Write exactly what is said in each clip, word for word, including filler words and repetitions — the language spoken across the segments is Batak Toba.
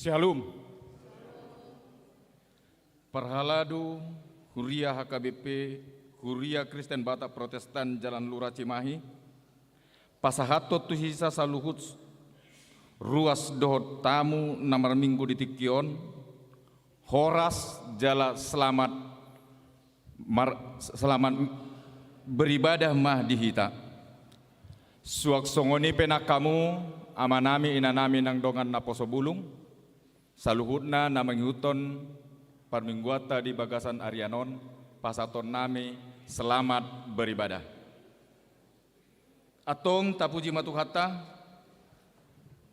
Shalom. Parhalado, Huria H K B P, Huria Kristen Batak Protestan Jalan Lurah Cimahi, pasahathon tu hita saluhut ruas dohot tamu na marminggu di tingki on, horas jala selamat mar-, selamat beribadah ma di hita. Suang songon i pe nang hamu, amanami, inanami nang dongan naposo bulung, saluhutna na mangihuthon parmingguanta di bagasan arian on, pasahatonnami selamat beribadah. Antong tapuji ma Tuhanta,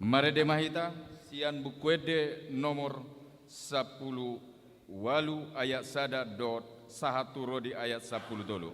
marende ma hita sian Buku Ende nomor sampulu ualu ayat sada dohot sahat tu ro di ayat sampulu tolu.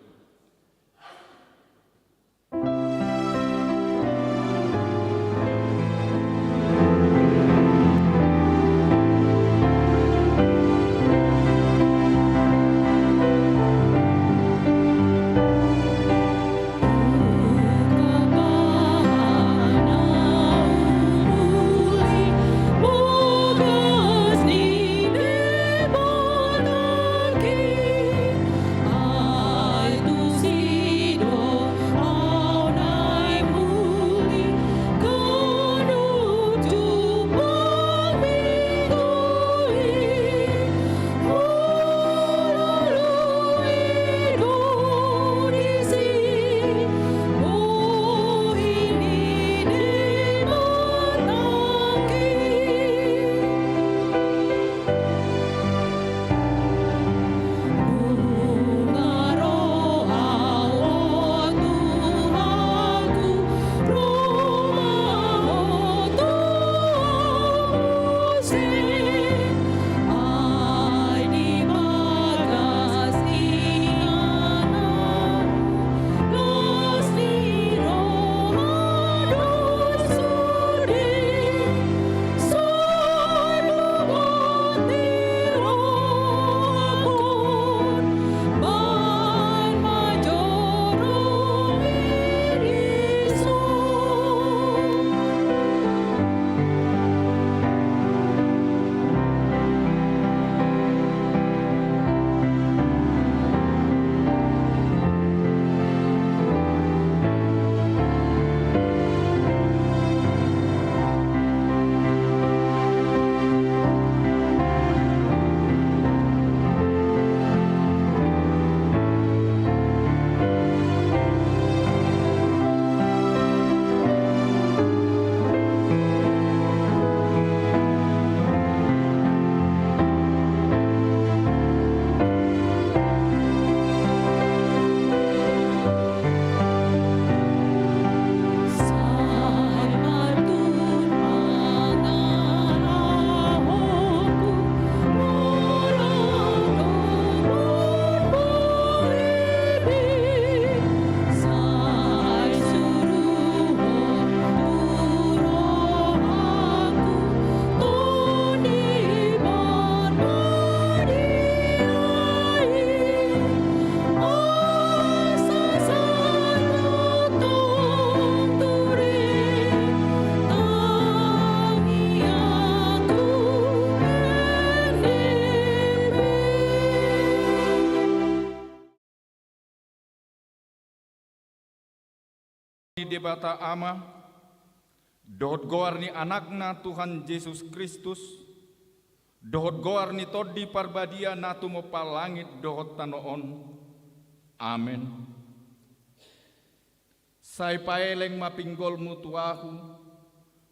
Debata Ama, dohot goar ni Anakna Tuhan Jesus Kristus, dohot goar ni Tondi Parbadia na tumompa langit dohot tano on. Amen. Sai paeleng ma pinggolmu tu ahu,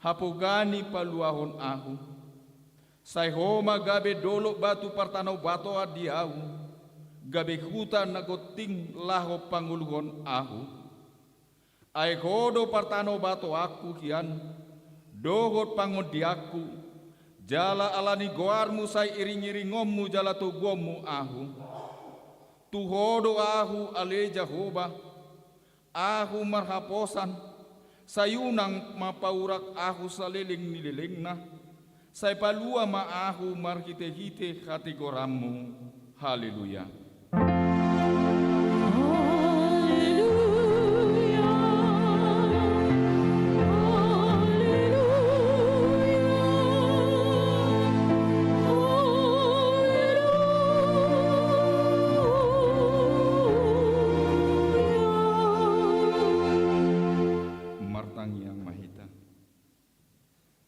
hapoga ni paluahon ahu. Sai Ho ma gabe dolok batu partanobatoan di ahu, gabe huta na gonting laho pangoluhon ahu. Ai Ho do partanobatoanku hian, dohot pangondianku, jala ala ni goarmu sai iringiringonmu jala toguonmu ahu. Tu Ho do ahu ale Jahowa, ahu marhaposan, sai unang ma paurak ahu saleleng ni lelengna, sai palua ma ahu marhitehite hatigoranmu. Haleluya. Haleluya. Haleluya.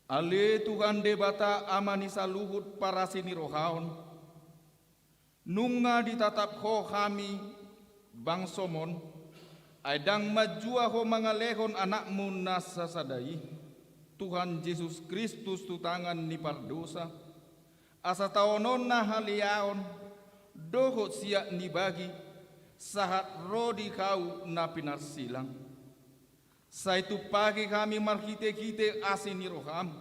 Ale Tuhan Debata, Ama ni saluhut parasi ni roha on, nunga ditatap Ho hami bangsom on, ai ndang manjua Ho mangalehon Anakmu na sasada i, Tuhan Jesus Kristus, tu tangan ni pardosa, asa taononna haleaon dohot siat ni bagi, sahat ro di Ho na pinarsilang. Sai tumpahi hami marhitehite asi ni roham,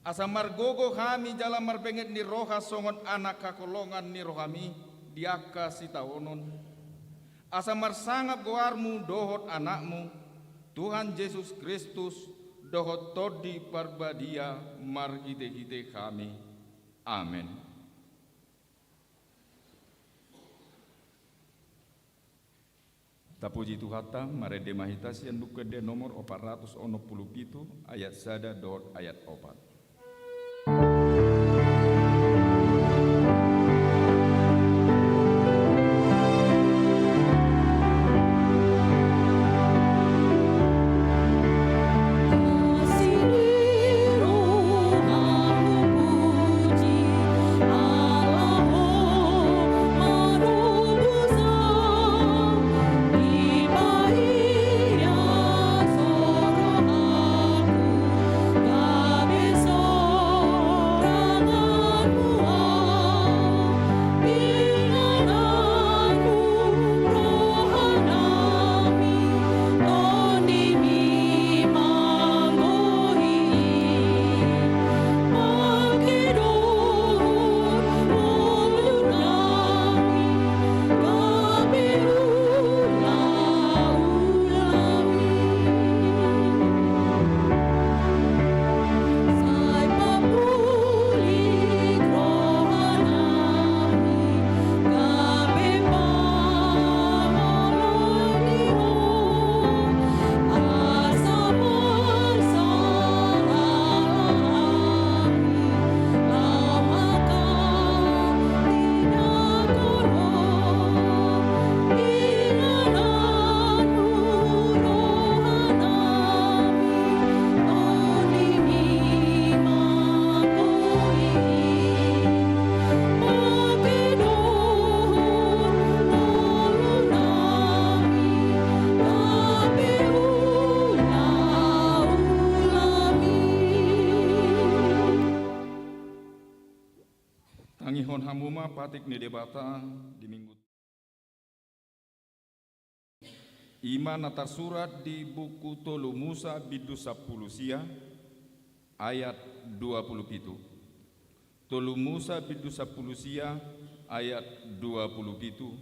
asa margogo hami jala marbenget ni roha songon anak haholongan ni rohami di angka sitaonon, asa marsangap goarmu dohot Anakmu, Tuhan Jesus Kristus, dohot Tondi Parbadia marhitehite hami. Amen. Tapuji Tuhanta, marende ma hita sian Buku Ende nomor opat ratus onom pulu pitu, ayat sada dohot ayat opat. Tangihon hamu ma patik ni Debata di Minggu. I ma na tarsurat di buku Tolu Musa bindu sampulu sia ayat dua pulu pitu. Tolu Musa bindu sampulu sia ayat dua pulu pitu,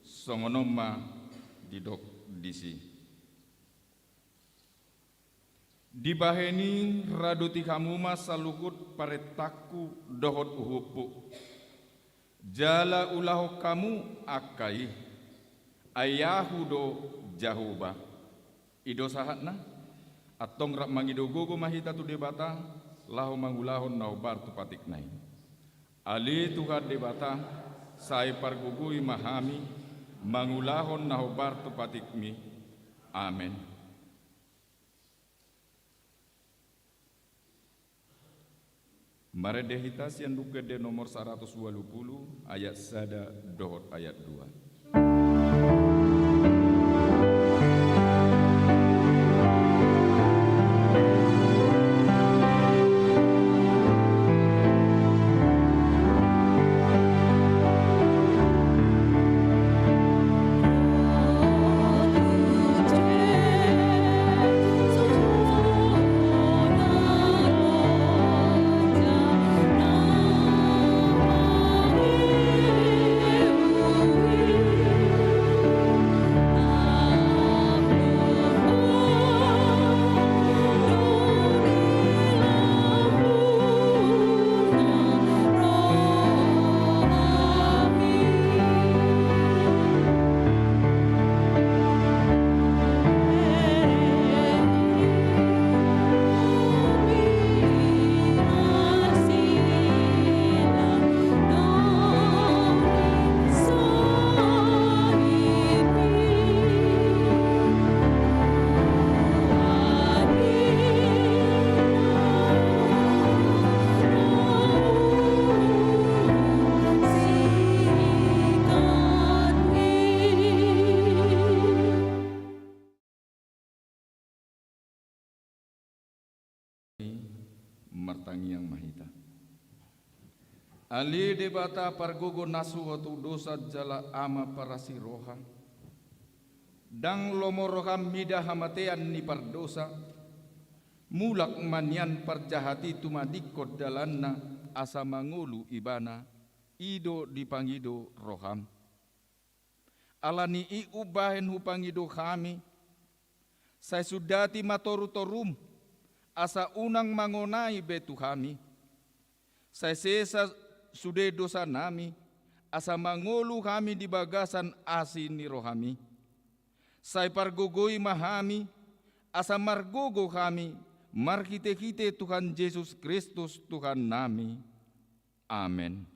songon on ma didok disi. Dibahen i radoti hamu ma saluhut parentangku dohot uhumhu, jala ulahon hamu angka i, ai Ahu do Jahowa. I do sahatna. Antong rap mangido gogo ma hita tu Debata, laho mangulahon na hombar tu patikna i. Ale Tuhan Debata, sai pargogoi ma hami mangulahon na hombar tu patikmi. Amen. Marende hita sian Buku Ende nomor saratus ualu pulu, ayat sada dohot ayat dua. Martangiang ma hita. Ale Debata pargogo na suhot tu dosa jala Ama parasi roha, ndang lomo roham mida hamatean ni pardosa, mulak ma nian parjahat i tumadingkon dalanna asa mangolu ibana, i do dipangido roham. Ala ni i umbahen hupangido hami, sai sundati ma torutorum, asa unang mangonai be tu hami. Sai sesa sude dosanami, asa mangolu hami di bagasan asi ni rohami. Sai pargogoi ma hami, asa margogo hami, marhitehite Tuhan Jesus Kristus Tuhannami. Amen.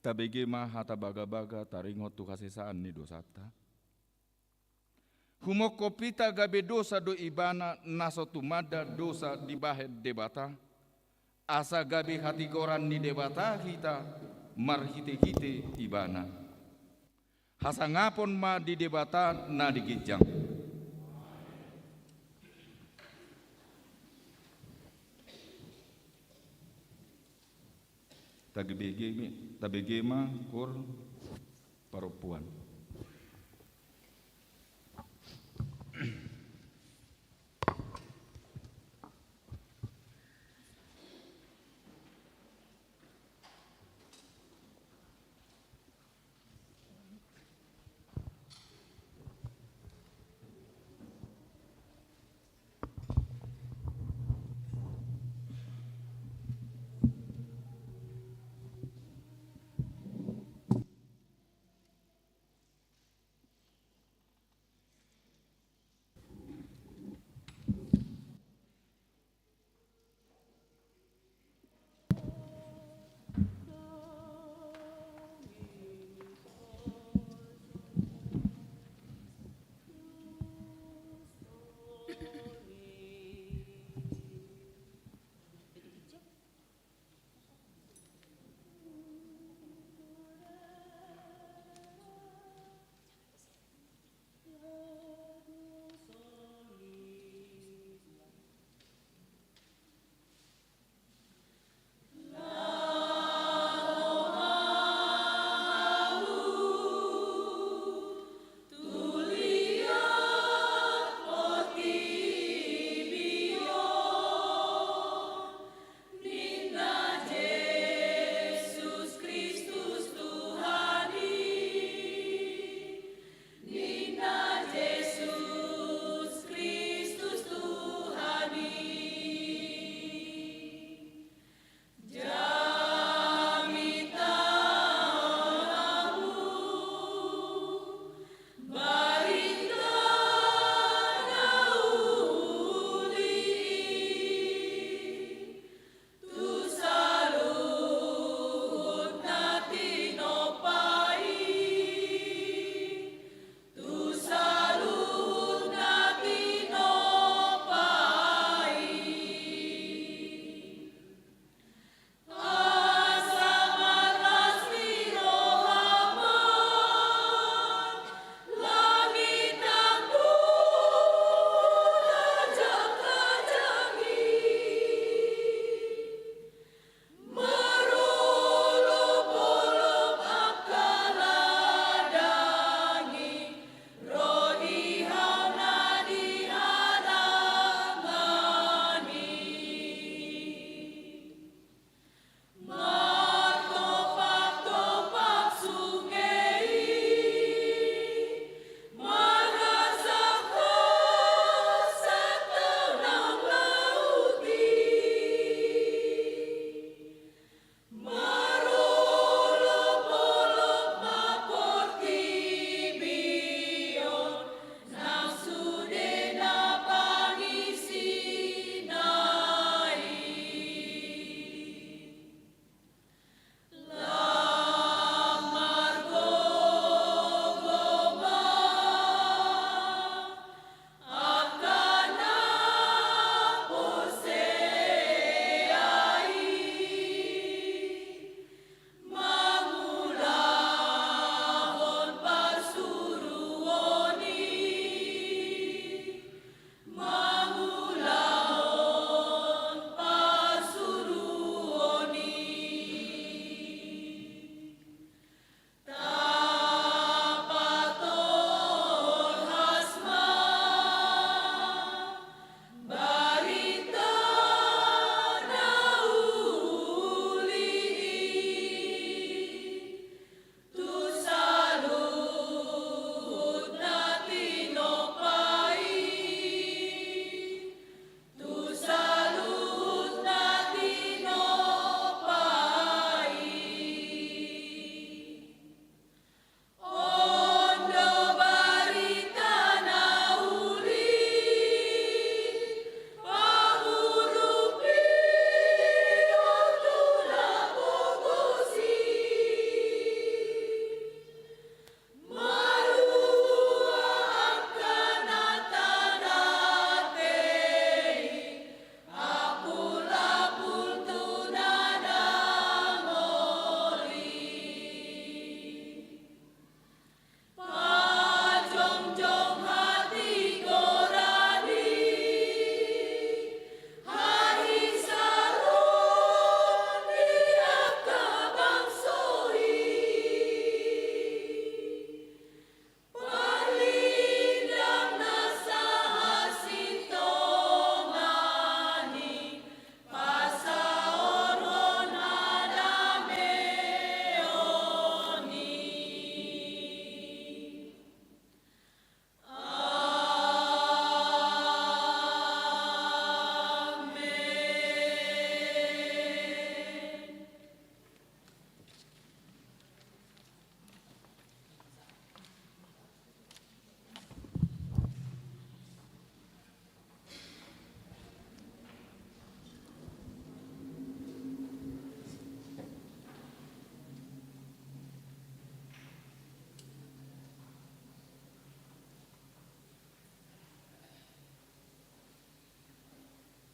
Tabege ma hata bagabaga taringot tu hasesaan ni dosanta. Humophop hita gabe dosa do ibana na so tumanda dosa dibahen Debata, asa gabe hatigoran ni Debata hita marhitehite ibana. Hasangapon ma di Debata na di ginjang. Tabege, tabege ma koor parompuan.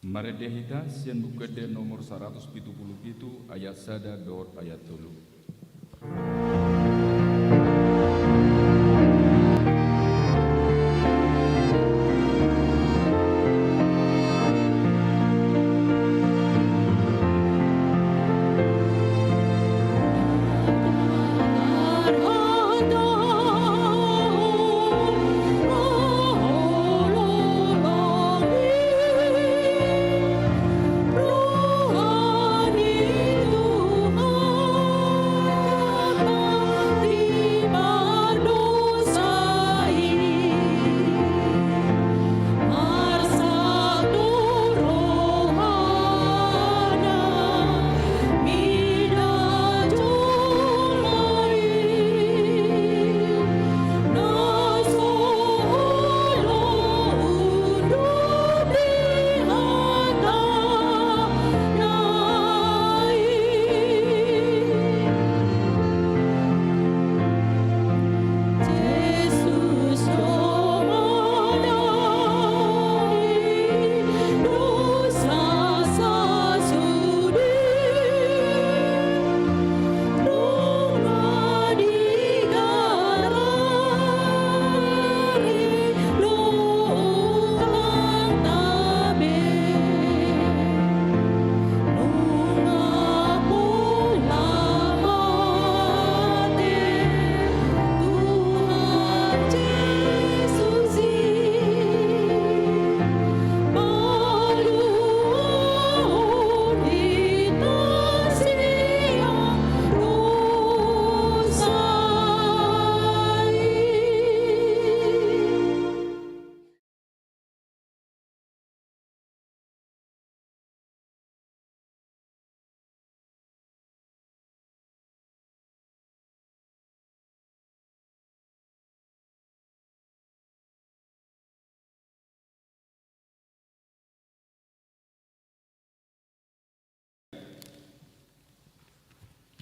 Marende hita sian Buku Ende nomor saratus pitu pulu pitu, ayat sada dohot ayat tolu.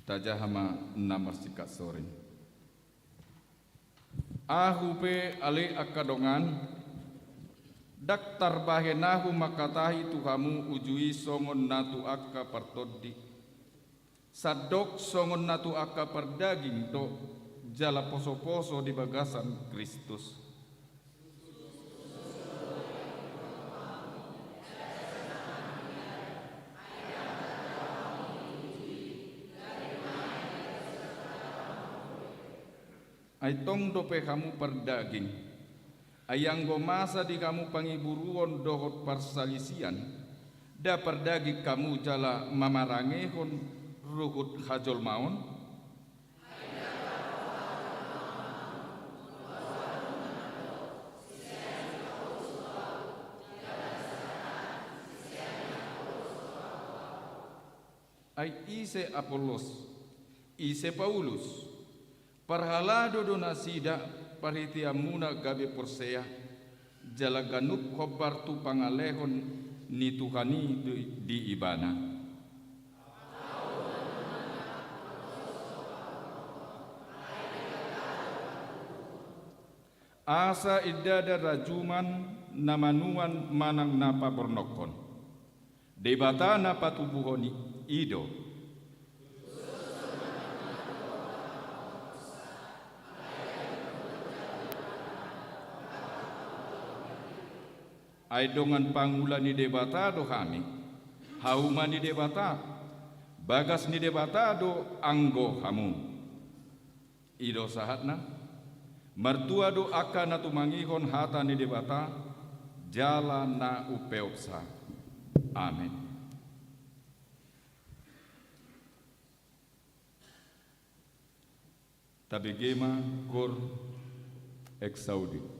Tajaha ma na marsingkat soring. Ahu pe ale angka dongan, ndang tarbahen ahu mangkatahi tu hamu uju i songon na tu angka partondi, sandok songon na tu angka pardaging do jala posoposo di bagasan Kristus. Ai tong dope hamu pardaging. Ai anggo masa di hamu pangiburuon dohot parsalisian, nda pardaging hamu jala mamarangehon ruhut hajolmaon? Ai ise Apollos, ise Paulus? Parhalado do nasida parhiteanmuna gabe porsea, jala ganup hombar tu pangalehon ni Tuhan i di, di ibana. Asa ndada rajuman na manuan manang na pabornongkon. Debata na patubuhon i do. Ai dongan pangula ni Debata do hami, hauma ni Debata, bagas ni Debata do anggo hamu. I do sahatna. Martua do angka na tumangihon hata ni Debata jala na umpeopsa. Amen. Tabege ma Cor Exaudi.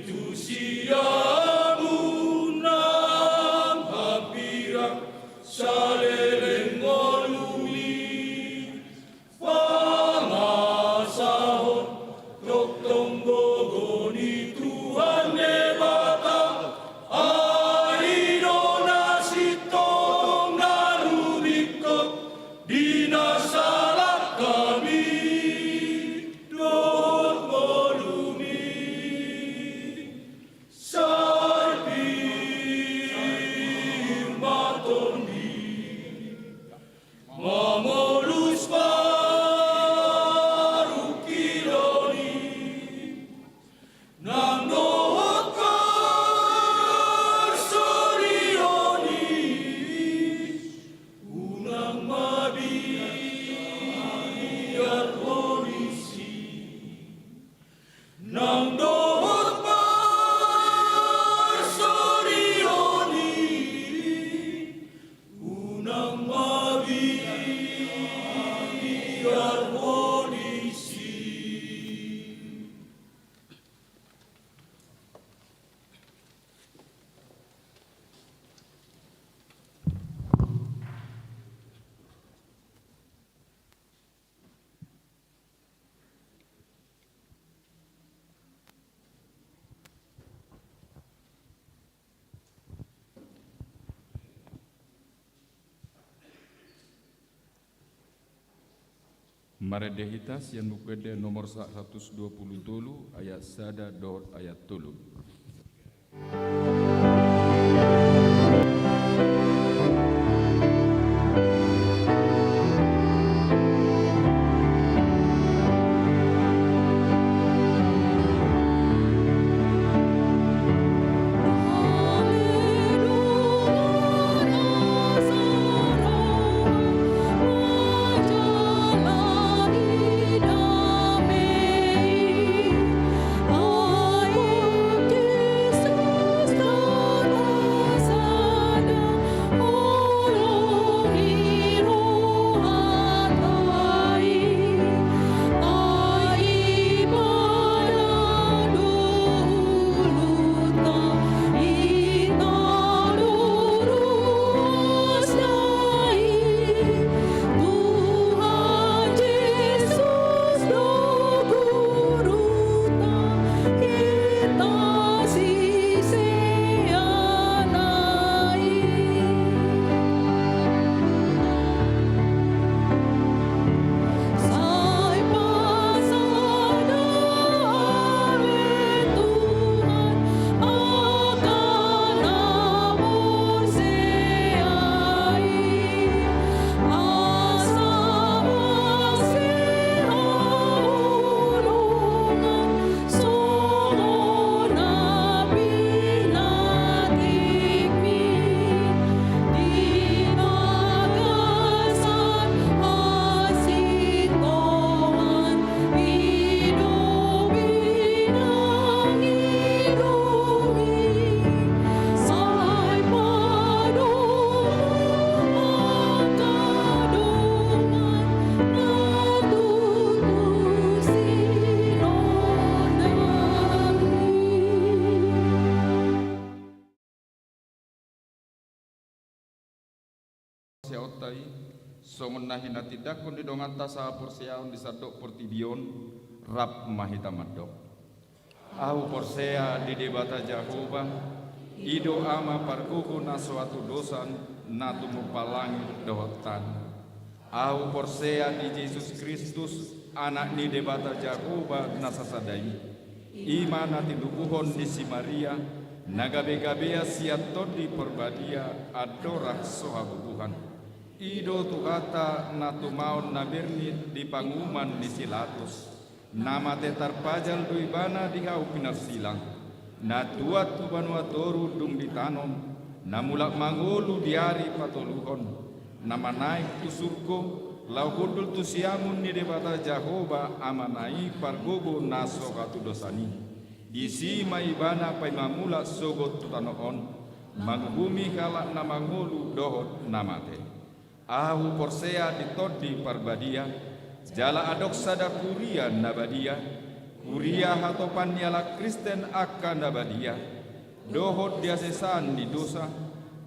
tu siamun nang hambirang saleleng ngolumi. Pangasahon tongtong gogo ni Tuhan Debata, ai do na sintong na rumingkot di na salak hami dohot ngolumi. Sai pir ma Tondi mangolus parungkilon i, nang dohot parsorion i, unang mabiar ho disi. Nang dohot parsorion i, unang mabiar ho disi. Marende hita sian Buku Ende nomor saratus dua pulu tolu, ayat sada dohot ayat tolu. Songon na hinatindangkon ni donganta sahaporseaon di sandok portibi on, rap ma hita mandok. Ahu porsea di Debata Jahowa, i do Ama pargogo na so hatudosan, na tumompa langit dohot tano. Ahu porsea di Jesus Kristus, Anak ni Debata Jahowa na sasada i. I ma na tinubuhon ni si Maria, na gabe-gabea sian Tondi Porbadia, andorang so habubuhan. I do Tuhanta na tumaon na bernit di panguhuman ni si Latus. Na mate tarpajal do ibana di hau pinarsilang. Na tuat tu banua toru dung ditanom, na mulak mangolu di ari patoluhon, na manaek tu surgo, laho hundul tu siamun ni Debata Jahowa Amana i pargogo na so hatudosan i. Disi ma ibana paima mulak sogot tu tano on, manguhumi halak na mangolu dohot na mate. Ahu porsea di Tondi Parbadia, jala adong sada huria na badia, Huria hatopan ni halak Kristen angka na badia, dohot di hasesaan ni dosa,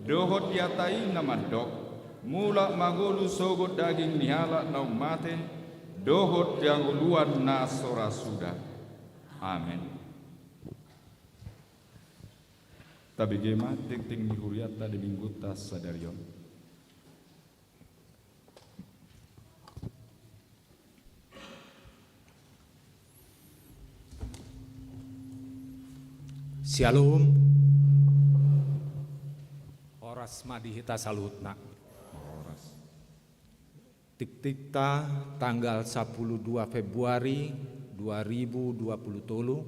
dohot di hata i na mandok, mulak ma ngolu sogot daging ni halak naung mate, dohot di hangoluan na so ra suda. Amen. Tabege ma tingting ni hurianta di minggunta sadari on. Syalom. Horas ma di hita saluhutna. Horas. Tingtingta tanggal sapuluh dua Februari dua ribu dua puluh tolu,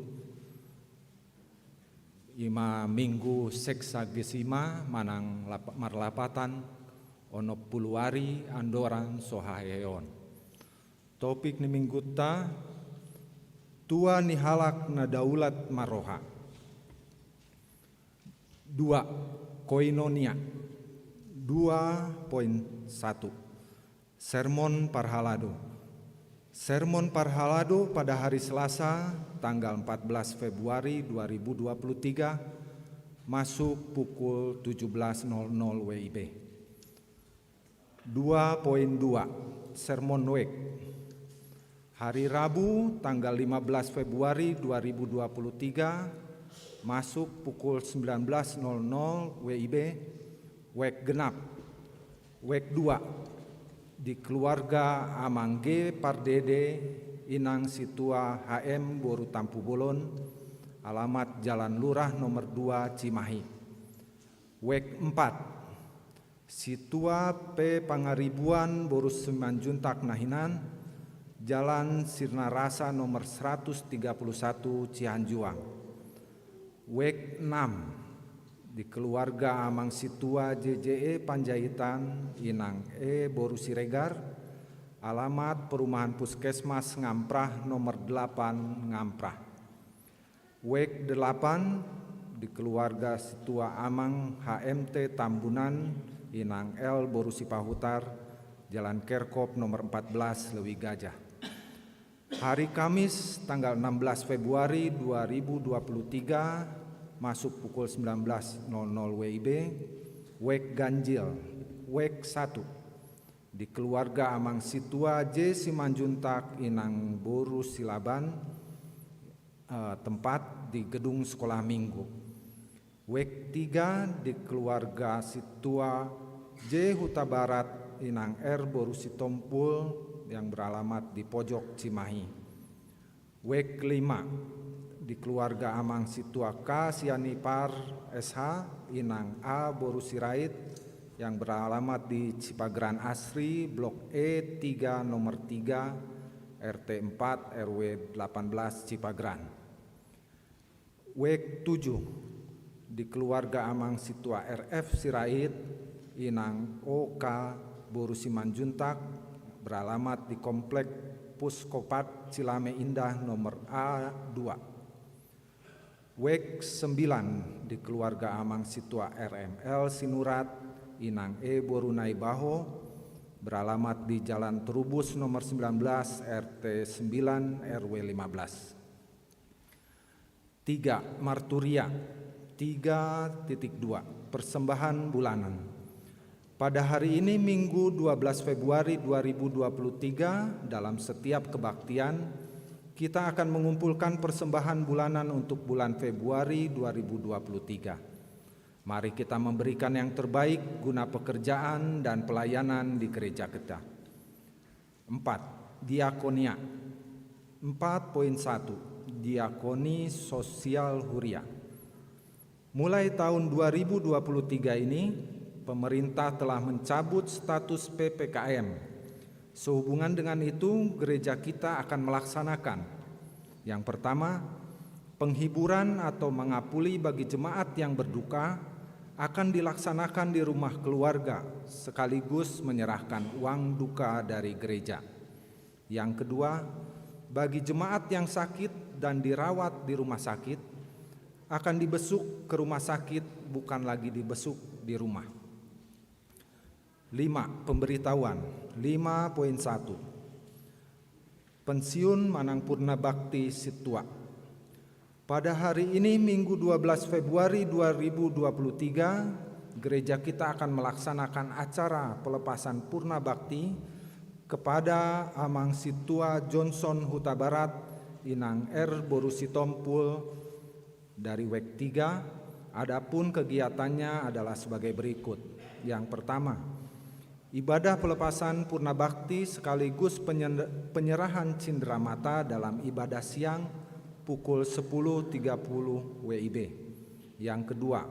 ima minggu sexagesima manang lap-, marlapatan onom pulu ari andorang so haheheon. Topik ni minggunta: Tua ni halak na daulat marroha. Dua, koinonia. Dua poin satu. Sermon parhalado. Sermon parhalado pada hari Selasa, tanggal empat belas Februari dua ribu dua puluh tiga, masuk pukul tujuh belas nol nol W I B. Dua poin dua, sermon wijk. Hari Rabu, tanggal lima belas Februari dua ribu dua puluh tiga, masuk pukul sembilan belas nol nol W I B, wijk genap. Wijk dua, di keluarga Amang G Pardede, Inang Situa H M boru Tampubolon, alamat Jalan Lurah nomor dua, Cimahi. Wijk empat, Situa P Pangaribuan boru Simanjuntak na hinan, Jalan Sirnarasa nomor seratus tiga puluh satu, Cihanjuang. Wijk enam, di keluarga Amang Situa J J E Panjaitan, Inang E boru Siregar, alamat Perumahan Puskesmas Ngamprah nomor delapan, Ngamprah. Wijk delapan, di keluarga Situa Amang H M T Tambunan, Inang L boru Sipahutar, Jalan Kerkop nomor empat belas, Lewi Gajah. Hari Kamis, tanggal enam belas Februari dua ribu dua puluh tiga, masuk pukul sembilan belas nol nol W I B, wijk ganjil. Wijk satu, di keluarga Amang Situa J Simanjuntak, Inang boru Silaban, eh, tempat di gedung sekolah minggu. Wijk tiga, di keluarga Situa J Hutabarat, Inang R boru Sitompul, yang beralamat di Pojok, Cimahi. Wijk lima, di keluarga Amang Situa K Sianipar S H, Inang A boru Sirait, yang beralamat di Cipageran Asri, Blok E tiga, nomor tiga, R T empat, R W delapan belas, Cipageran. Wijk tujuh, di keluarga Amang Situa R F Sirait, Inang O K boru Simanjuntak, beralamat di Komplek Puskopat Cilame Indah nomor A dua. Wijk sembilan, di keluarga Amang Situa R M L Sinurat, Inang E boru Naibaho, beralamat di Jalan Trubus nomor sembilan belas, R T sembilan, R W lima belas. Tiga, marturia. Tiga titik dua, persembahan bulanan. Pada hari ini, Minggu dua belas Februari dua ribu dua puluh tiga, dalam setiap kebaktian, kita akan mengumpulkan persembahan bulanan untuk bulan Februari dua ribu dua puluh tiga. Mari kita memberikan yang terbaik guna pekerjaan dan pelayanan di gereja kita. Empat, diakonia. Empat poin satu, diakoni sosial huria. Mulai tahun dua ribu dua puluh tiga ini, pemerintah telah mencabut status P P K M. Sehubungan dengan itu, gereja kita akan melaksanakan, yang pertama, penghiburan atau mangapuli bagi jemaat yang berduka akan dilaksanakan di rumah keluarga, sekaligus menyerahkan uang duka dari gereja. Yang kedua, bagi jemaat yang sakit dan dirawat di rumah sakit, akan dibesuk ke rumah sakit, bukan lagi dibesuk di rumah. Lima, pemberitahuan. Lima poin satu. Pensiun manang purna bakti sintua. Pada hari ini, Minggu dua belas Februari dua ribu dua puluh tiga, gereja kita akan melaksanakan acara pelepasan purna bakti kepada Amang Sintua Johnson Hutabarat, Inang R boru Sitompul, dari WEK tiga. Adapun kegiatannya adalah sebagai berikut. Yang pertama, ibadah pelepasan purna bakti sekaligus penyen-, penyerahan cindera mata dalam ibadah siang pukul sepuluh tiga puluh W I B. Yang kedua,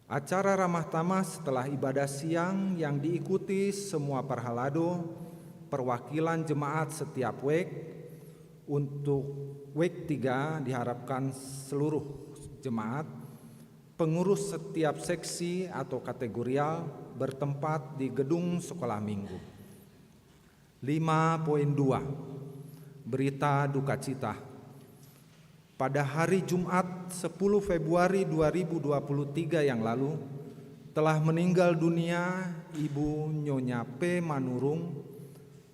acara ramah tamah setelah ibadah siang yang diikuti semua parhalado, perwakilan jemaat setiap WEK. Untuk WEK tiga diharapkan seluruh jemaat, pengurus setiap seksi atau kategorial bertempat di gedung sekolah minggu. Lima poin dua, berita duka cita. Pada hari Jumat, sepuluh Februari dua ribu dua puluh tiga yang lalu, telah meninggal dunia Ibu Nyonya P Manurung,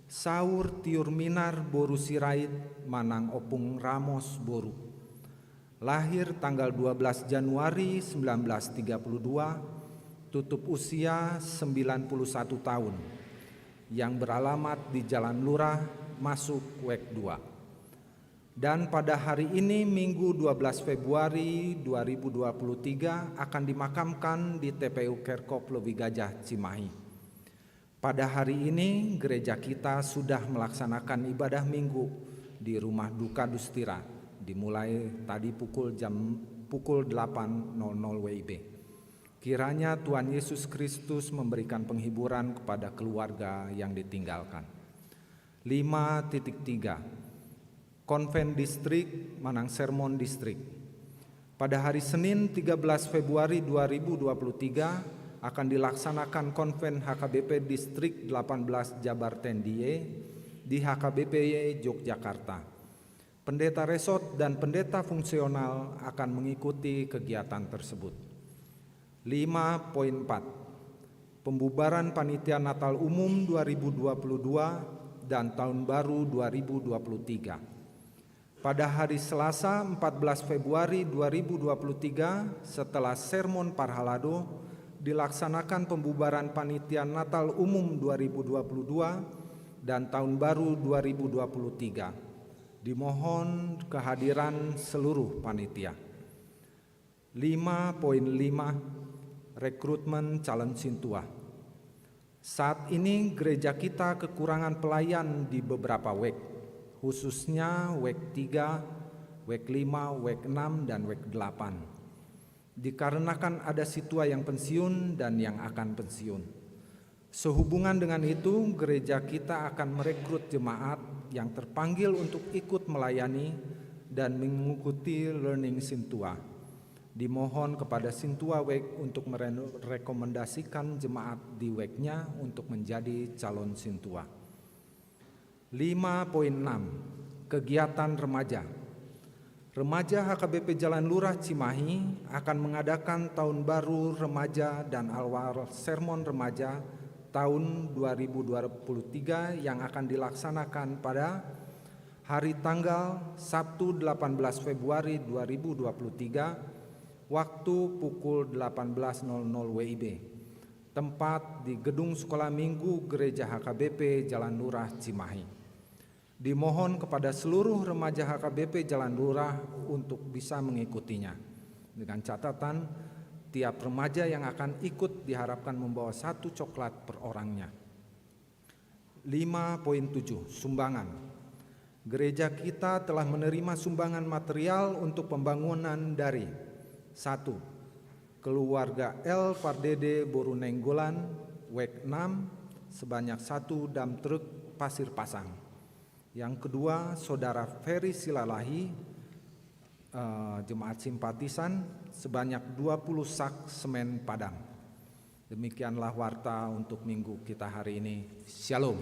saur tiur minar boru Sirait manang Ompung Ramos boru. Lahir tanggal dua belas Januari sembilan belas tiga puluh dua, tutup usia sembilan puluh satu tahun, yang beralamat di Jalan Lurah, masuk WEK dua. Dan pada hari ini, Minggu dua belas Februari dua ribu dua puluh tiga, akan dimakamkan di T P U Kerkop Lowi Gajah, Cimahi. Pada hari ini, gereja kita sudah melaksanakan ibadah Minggu di rumah duka Dustira, dimulai tadi pukul jam, pukul delapan nol nol W I B. Kiranya Tuhan Yesus Kristus memberikan penghiburan kepada keluarga yang ditinggalkan. Lima titik tiga, Konven Distrik manang Sermon Distrik. Pada hari Senin, tiga belas Februari dua ribu dua puluh tiga, akan dilaksanakan Konven H K B P Distrik delapan belas Jabar Tendiye di H K B P Y Yogyakarta. Pendeta resort dan pendeta fungsional akan mengikuti kegiatan tersebut. Lima poin empat, pembubaran Panitia Natal Umum dua ribu dua puluh dua dan Tahun Baru dua ribu dua puluh tiga. Pada hari Selasa, empat belas Februari dua ribu dua puluh tiga, setelah sermon parhalado, dilaksanakan pembubaran Panitia Natal Umum dua ribu dua puluh dua dan Tahun Baru dua ribu dua puluh tiga. Dimohon kehadiran seluruh panitia. Lima poin lima, rekrutmen calon sintua. Saat ini gereja kita kekurangan pelayan di beberapa WEK, khususnya WEK tiga, WEK lima, WEK enam, dan WEK delapan. Dikarenakan ada sintua yang pensiun dan yang akan pensiun. Sehubungan dengan itu, gereja kita akan merekrut jemaat yang terpanggil untuk ikut melayani dan mengikuti learning sintua. Dimohon kepada sintua WEK untuk merekomendasikan jemaat di WEK-nya untuk menjadi calon sintua. Lima poin enam, kegiatan remaja. Remaja H K B P Jalan Lurah Cimahi akan mengadakan Tahun Baru Remaja dan Awal Sermon Remaja tahun dua ribu dua puluh tiga yang akan dilaksanakan pada hari tanggal Sabtu, delapan belas Februari dua ribu dua puluh tiga, waktu pukul delapan belas nol nol W I B. Tempat di Gedung Sekolah Minggu Gereja H K B P Jalan Lurah Cimahi. Dimohon kepada seluruh remaja H K B P Jalan Lurah untuk bisa mengikutinya. Dengan catatan, tiap remaja yang akan ikut diharapkan membawa satu coklat per orangnya. Lima poin tujuh, sumbangan. Gereja kita telah menerima sumbangan material untuk pembangunan dari: satu, keluarga L Pardede boru Nainggolan, WEK enam, sebanyak satu dam truk pasir pasang. Yang kedua, saudara Ferry Silalahi, eh, jemaat simpatisan, sebanyak dua puluh sak semen Padang. Demikianlah warta untuk minggu kita hari ini. Shalom.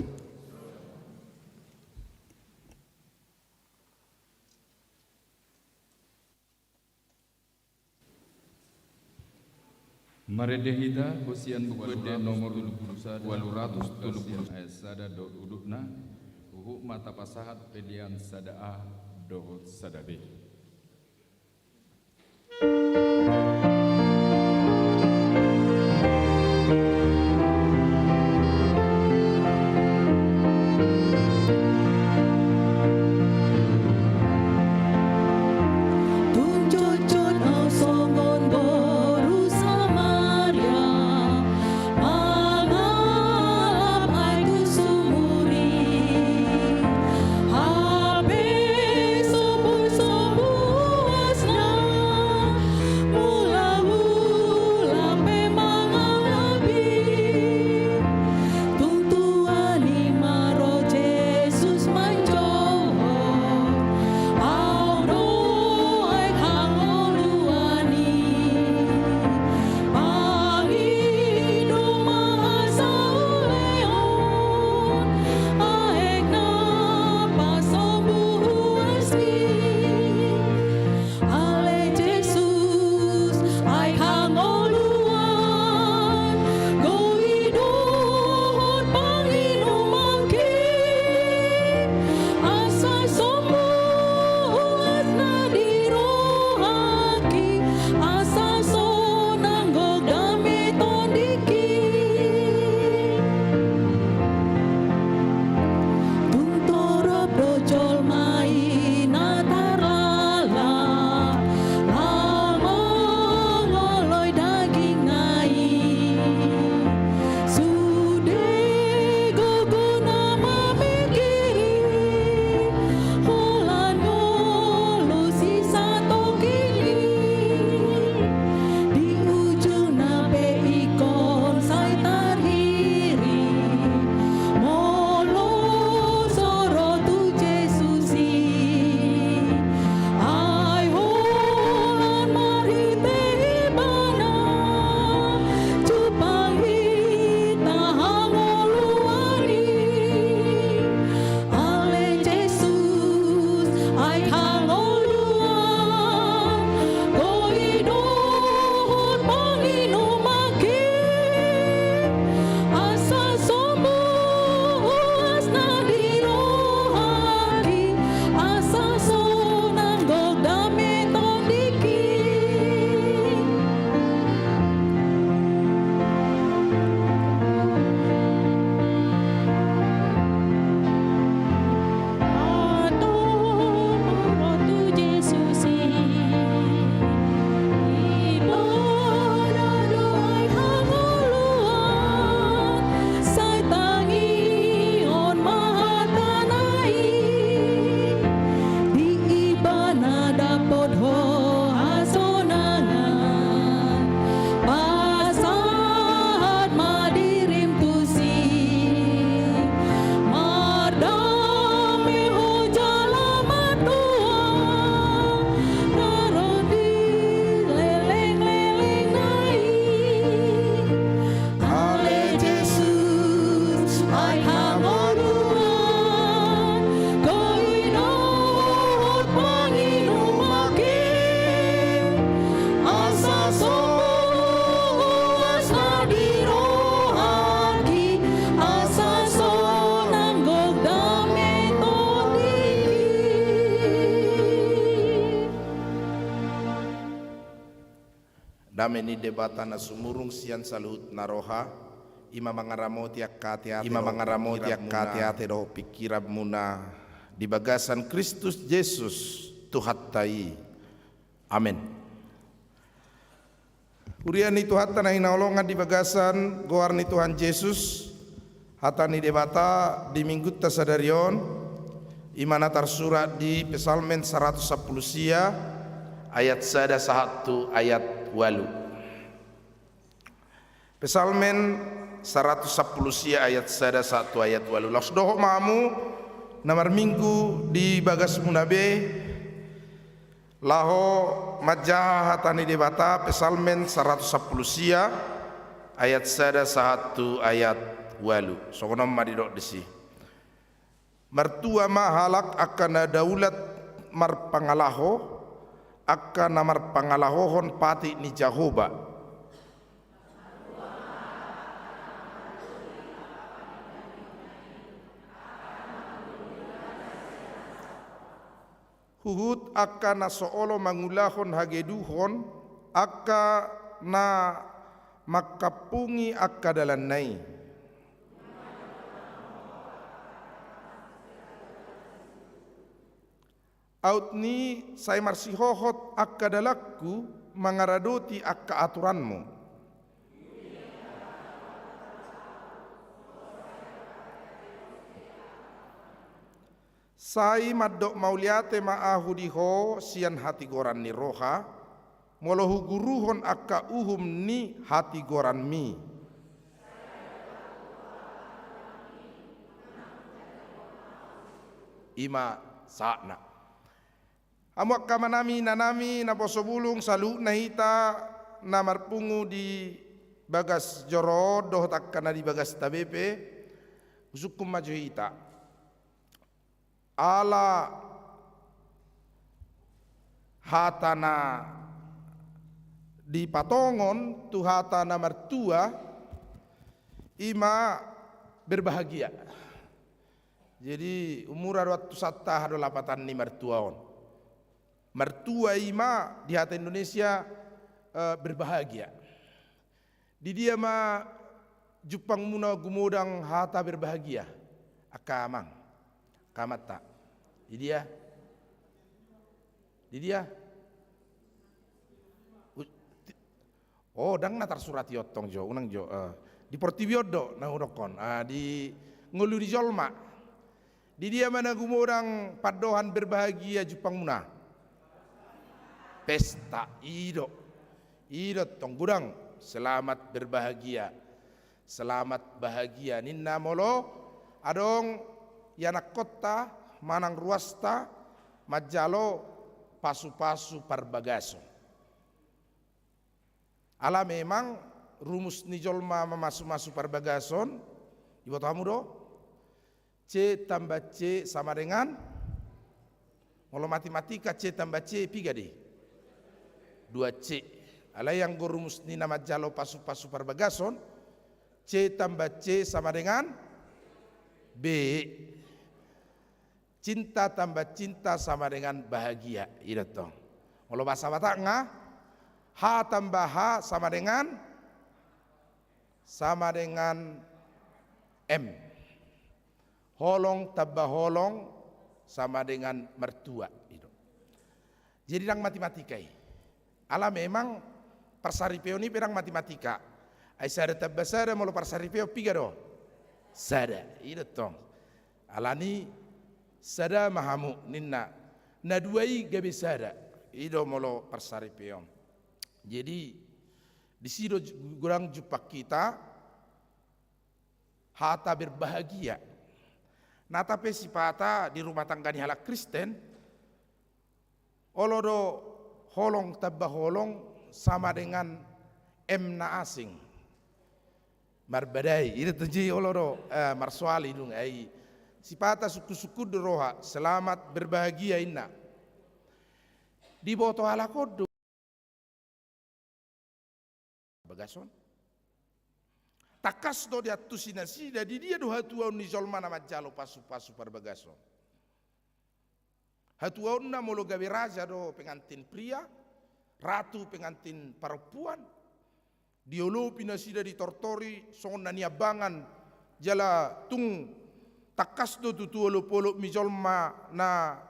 Marende hita, sian Buku Ende nomor ualu ratus tolu pulu sada, ayat sada dohot udutna. Huhut ma tapasahat pelean sada A dohot sada B. Tung jotjot au songon boru Samaria, mangalap aek tu sumur i, hape sombusombus na, mula-mula pe mangalap i. Tung tuani ma ro Jesus manjou, au do aek hangoluan i. Pangido ma asa ulehon aek na pasombu huasmi. Ale Jesus, aek hangoluan, goi dohot panginumanki, asa sombu huas na di rohangki, asa sonang gok dame tondingki. Tung torop do jolma i na tarlala, laho mangoloi dagingna i. Sude gogona mamingkiri, holan ngolu sisa tongkin i. Di ujungna pe ingkon sai tarhirim, molo so ro tu Jesus i. Ai holan marhite Ibana, jumpang hita hangoluan i. Ale Jesus, aek hangoluan, goi dohot panginumanki, asa sombu huas na di rohangki, asa sonang gok dame tondingki. Antong ro tu Jesus i, Ibana do aek hangoluan, sai tangihon ma hatana i. Di Ibana dapot ho hasonangan, pasahat ma dirim tusi. Mardame ho jala martua, na ro di lelenglelengna i. Ale Jesus, aek hangoluan, goi dohot panginumanki, asa sombu huas na di rohangki, asa sonang gok dame tondingki. Dame ni Debata na sumurung sian saluhutna roha, i ma mangaramoti angka ateate, i ma mangaramoti angka ateate dohot pingkiranmuna di bagasan Kristus Jesus Tuhanta i. Amen. Huria ni Tuhanta na hinaholongan di bagasan goar ni Tuhan Jesus, hata ni Debata di Minggunta sadari on, i ma na tarsurat di Psalmen saratus sampulu sia ayat sada sahat tu ayat ualu. Psalmen saratus sampulu sia ayat sada sahat tu ayat ualu. Laos dohot ma hamu na marminggu di bagasmuna be, laho manjaha hata ni Debata, Psalmen saratus sampulu sia ayat sada sahat tu ayat ualu. Songon on ma didok disi. Martua ma halak angka na daulat marpangalaho, angka na marpangalahohon patik ni Jahowa. Huhut angka na so olo mangulahon hageduhon, angka na mangkampungi angka dalanna i. Aut ni sai marsihohot angka dalanku mangaradoti angka aturanmu. Sai mandok mauliate ma ahu di ho sian hatigoran ni roha, molo huguruhon angka uhum ni hatigoranmi. I ma sahatna. Hamu angka amanami, inanami, naposo bulung, saluhutna hita na marpungu di bagas joro on dohot angka na di bagas tabebe, husungkun ma jo hita. Ala hata na dipatongon tu hata na martua, i ma berbahagia. Jadi, umura do antusanta aha do lapatan ni martua on. Martua i ma di hata Indonesia, eh, berbahagia. Di dia ma jumpangmuna gumodang hata berbahagia, angka amang, angka amanta? Di dia? Di dia? U-, ti-, oh, ndang na tarsurat i on tong jo, unang jo, eh. Di portibi on do na hudokkon, ah, di ngolu ni jolma. Di dia ma na gumodang pandohan berbahagia jumpangmuna? Pesta, i do. I do tong, godang. Selamat berbahagia. Selamat bahagia ninna molo adong ianakkonta manang ruasta manjalo pasu-pasu parbagason. Ala memang rumus ni jolma mamasumasu parbagason, iboto hamu do? C tambah C sama dengan, molo matematika, C tambah C piga do i? Dua C. Alai anggo rumus ni na manjalo pasu-pasu parbagason, C tambah C sama dengan B. Cinta tambah cinta sama dengan bahagia, i do tong. Molo bahasa Batak nga, H tambah H sama dengan, sama dengan M. Holong tambah holong sama dengan mertua, i do. Jadi ndang matematika i. Ala memang parsaripeon i pe ndang matematika. Ai sada tambah sada molo parsaripeon piga do? Sada. I do tong. Alani sada ma hamu ninna. Na dua i gabe sada. I do molo parsaripeon. Jadi, disi do ju-, godang jumpang hita hata berbahagia. Nata pe sipata di rumah tangga ni halak Kristen, olo do holong tambah holong sama dengan M na asing. Marbadai, i do tong jo i, olo do, eh, marsoal i dung, ai sipata sungkun-sungkun do roha, selamat berbahagia inna. Diboto halak on do. Bagason. Tangkas do diantusi nasida, di dia do hatuaon ni jolma na manjalo pasu-pasu parbagason. Hatuaonna molo gabe raja do pengantin pria, ratu pengantin parompuan, diolopi nasida, ditortori songon na niambangan, jala tung tangkas do tutu olop-olop ni jolma na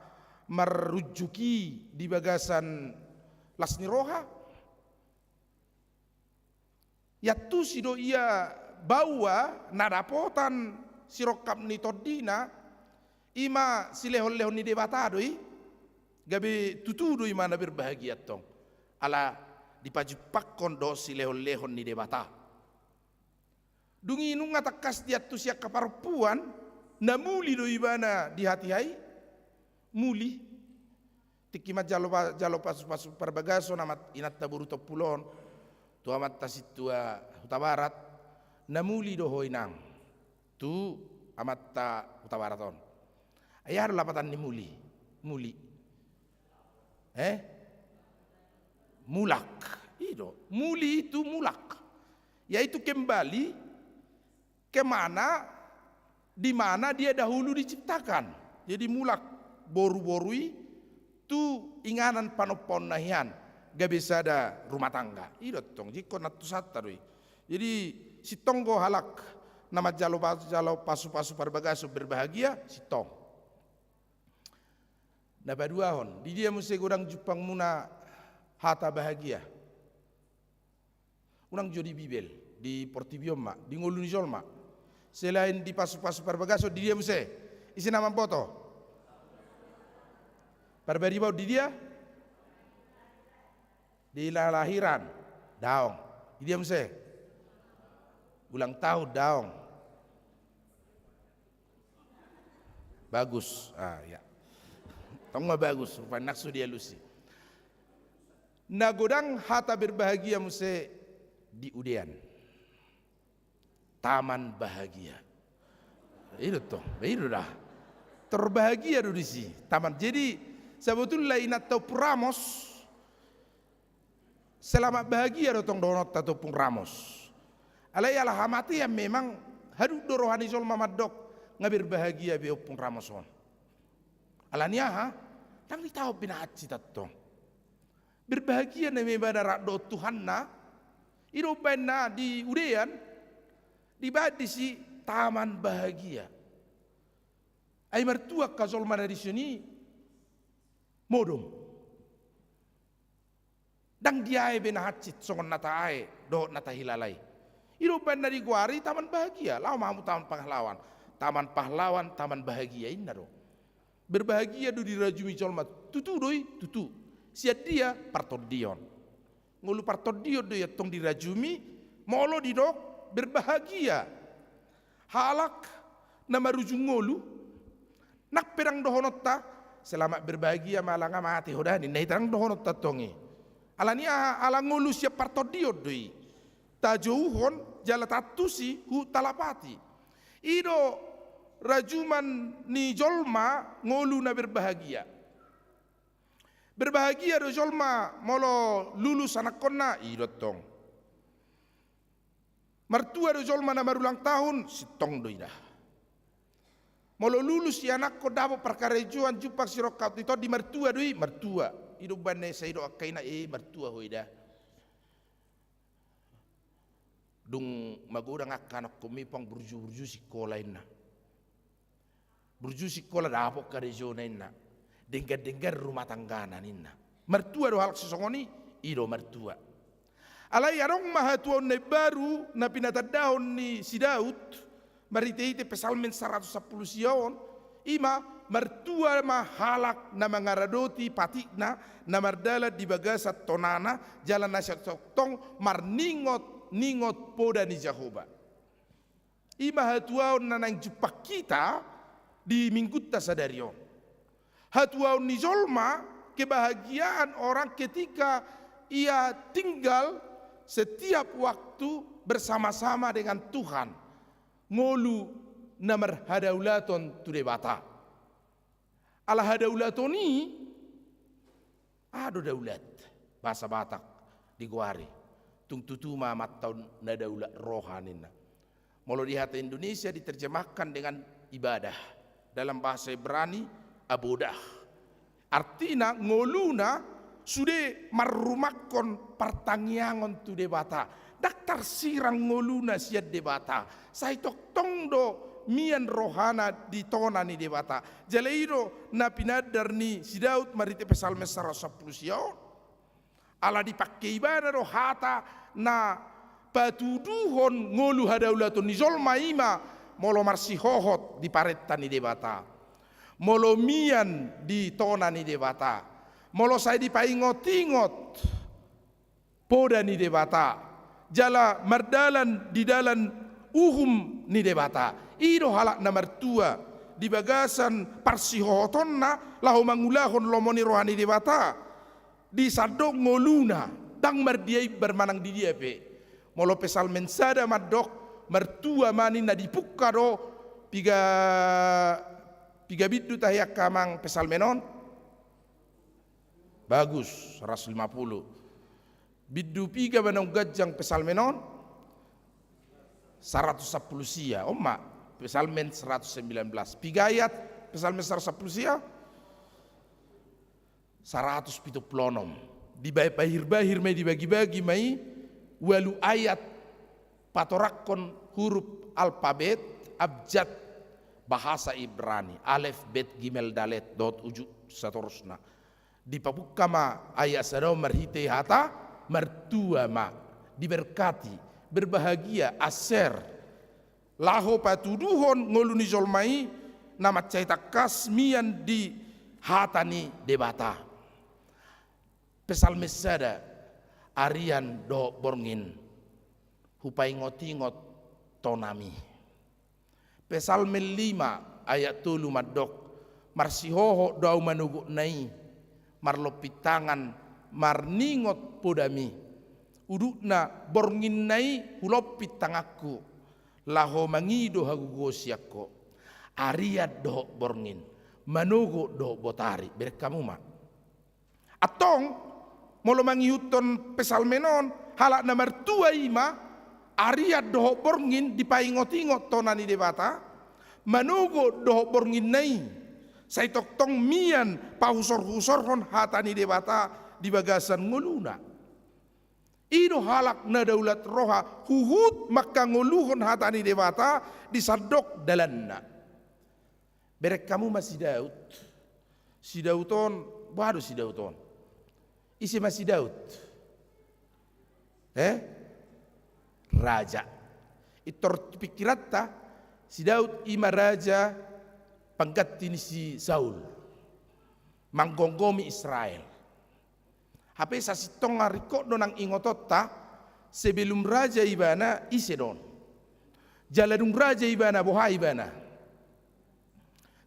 marunjuk i di bagasan las ni roha. Iantusi do ia baoa na dapotan sirongkap ni tondina, i ma silehon-lehon ni Debata do i, gabe tutu do i ma na berbahagia tong. Ala dipajumpangkon do silehon-lehon ni Debata. Dung i nunga tangkas diantusi angka parompuan, na muli do ibana di hatiha i, muli. Tingki manjalo pa-, jalo pasu-pasu parbagason amat inanta boru Tompul on, tu amanta sintua Hutabarat, na muli do ho inang, tu amanta Hutabarat on. Ai aha do lapatan ni muli? Muli. Eh? Mulak. I do. Muli itu mulak. Yaitu kembali ke mana, di mana dia dahulu diciptakan. Jadi mulak boru-boru i tu inganan panompaonna hian gabe sada rumah tangga. I do tong, jingkon antusanta do i. Jadi sintong do halak na manjalo, manjalo pasu-pasu parbagason berbahagia, sintong. Na paduahon, di dia muse godang jumpangmuna hata bahagia? Unang jo di Bibel, di portibi on ma, di ngolu ni jolma. Selain di pasu-pasu parbagason, di dia muse? Ise na mamboto? Parbadibaon, di dia? Di la-, lahiran, daong. Di dia muse? Ulang tahun, daong. Bagus. Ah, ya. Tong ma bagus, rupani nang so dialusi. Na godang hata berbahagia muse di udean. Taman bahagia. I do tong, i do da. Tor bahagia do disi, taman. Jadi sebetulna inanta Ompung Ramos, selamat bahagia do tong dohononta tu Ompung Ramos. Alai ala hamatean memang, hadung do roha ni jolma mandok, nga berbahagia be Ompung Ramos on. Ala ni aha? Ndang ditaon be na hansit antong. Berbahagia na memang na rap dohot Tuhanna. I do umbahen na di udean, dibaen disi taman bahagia. Ai martua angka jolma na dison i modom. Ndang diae be na hansit songon na taae dohot na tahilala i. I do umbahen na digoari taman bahagia. Laho ma hamu taman pahlawan. Taman pahlawan, taman bahagia, inna do. Berbahagia do dirajumi jolma, tutu do i, tutu. Sian dia? Partondion. Ngolu partondion do i antong dirajumi, molo didok berbahagia. Halak na marujung ngolu, nang pe ndang dohononta, selamat berbahagia ma ala nga mate ho da, ninna hita, ndang dohononta antong i. Ala ni aha? Ala ngolu sian partondion do i. Tajouhon jala taantusi huhut talapati. I do rajuman ni jolma ngolu na berbahagia. Berbahagia do jolma molo lulus anakkonna, i do tong. Martua do jolma na marulang tahun, sintong do i da. Molo lulus ianakhon, dapot parkarejoan, jumpang sirongkap ni tondi, martua do i, martua. I do umbahen na sai didok angka ina, eh, martua ho i da. Dung magodang angka anakhonmi, pang burju-burju sikola, inna. Burju sikola, dapot karejona, inna. Denggan-denggan rumah tanggana, ninna. Martua do halak sisongon i? I do martua. Alai adong ma hatuaon na imbaru na pinatandahon ni si Daud marhite-hite Psalmen saratus sampulu sia on, i ma, martua ma halak na mangaradoti patikna, na mardalan di bagasan tonana, jala na sai tongtong marningot-ningot poda ni Jahowa. I ma hatuaon na naeng jumpang hita di minggunta sadari on. Hatuaon ni jolma, kebahagiaan orang ketika ia tinggal setiap waktu bersama-sama dengan Tuhan. Ngolu na marhadaulaton tu Debata. Ala hadaulaton i, aha do daulat? Bahasa Batak digoari. Tung tutu ma amanta on na daulat roha, ninna. Molo di hata Indonesia diterjemahkan dengan ibadah. Dalam bahasa Ibrani, avodah. Artina, ngoluna sude marrumakhon partangiangon tu Debata. Ndang tarsirang ngoluna sian Debata. Sai tongtong do mian rohana di tona ni Debata. Jala i do na pinaandar ni si Daud marhite Psalmen saratus sampulu sia on. Ala dipangke ibana do hata na patuduhon ngolu hadaulaton ni jolma, i ma molo marsihohot di parenta ni Debata, molo mian di tona ni Debata, molo sai dipaingot-ingot poda ni Debata, jala mardalan di dalan uhum ni Debata. I do halak na martua di bagasan parsihohotonna laho mangulahon lomo ni roha ni Debata. Di sandok ngoluna, ndang mardia imbar manang di dia pe. Molo Psalmen sada mandok, martua ma ninna, dipungka do piga, piga bindu tahe angka amang Psalmen on? Bagus, saratus lima pulu. Bindu piga ma naung ganjang Psalmen on? Saratus sampulu sia. On ma, Psalmen saratus sembilan belas. Piga ayat Psalmen saratus sampulu sia? Saratus pitu pulu onom. Dibahir-bahir ma i, dibagi-bagi ma i, ualu ayat patorangkon huruf alpabet abjad bahasa Ibrani, alef, bet, gimel, dalet, dot, uju satorusna. Dipabungka ma ayat sada on marhite hata martua ma, diberkati, berbahagia, aser, laho patuduhon ngolu ni jolma i na mansai tangkas mian di hata ni Debata. Psalmen sada, arian dohot borngin, hupaingot-ingot tonami. Psalmen lima ayat tolu mandok, marsihohot do ahu manogotna i, marlompit tangan marningot podami. Udutna bornginna i hulompit tanganku, laho mangido hagogoon sian Ho. Arian dohot borngin, manogot dohot botari, bereng hamu ma. Antong, molo mangihuthon psalmen on, halak na martua i ma, arian dohot borngin dipaingot-ingot tona ni Debata, manogot dohot bornginna i, sai tongtong mian pahusor-husorhon hata ni Debata di bagasan ngoluna. I do halak na daulat roha huhut manghangoluhon hata ni Debata di sandok dalanna. Bereng hamu ma si Daud. Si Daud on, boha do si Daud on? Ise ma si Daud? Eh? Raja. Pintor tu pingkiranta, si Daud i ma raja pangganti ni si Saul manggomgomi Israel. Hape sasintongna ringkot do nang ingotonta, sebelum raja ibana ise do on? Jala dung raja ibana, boha ibana?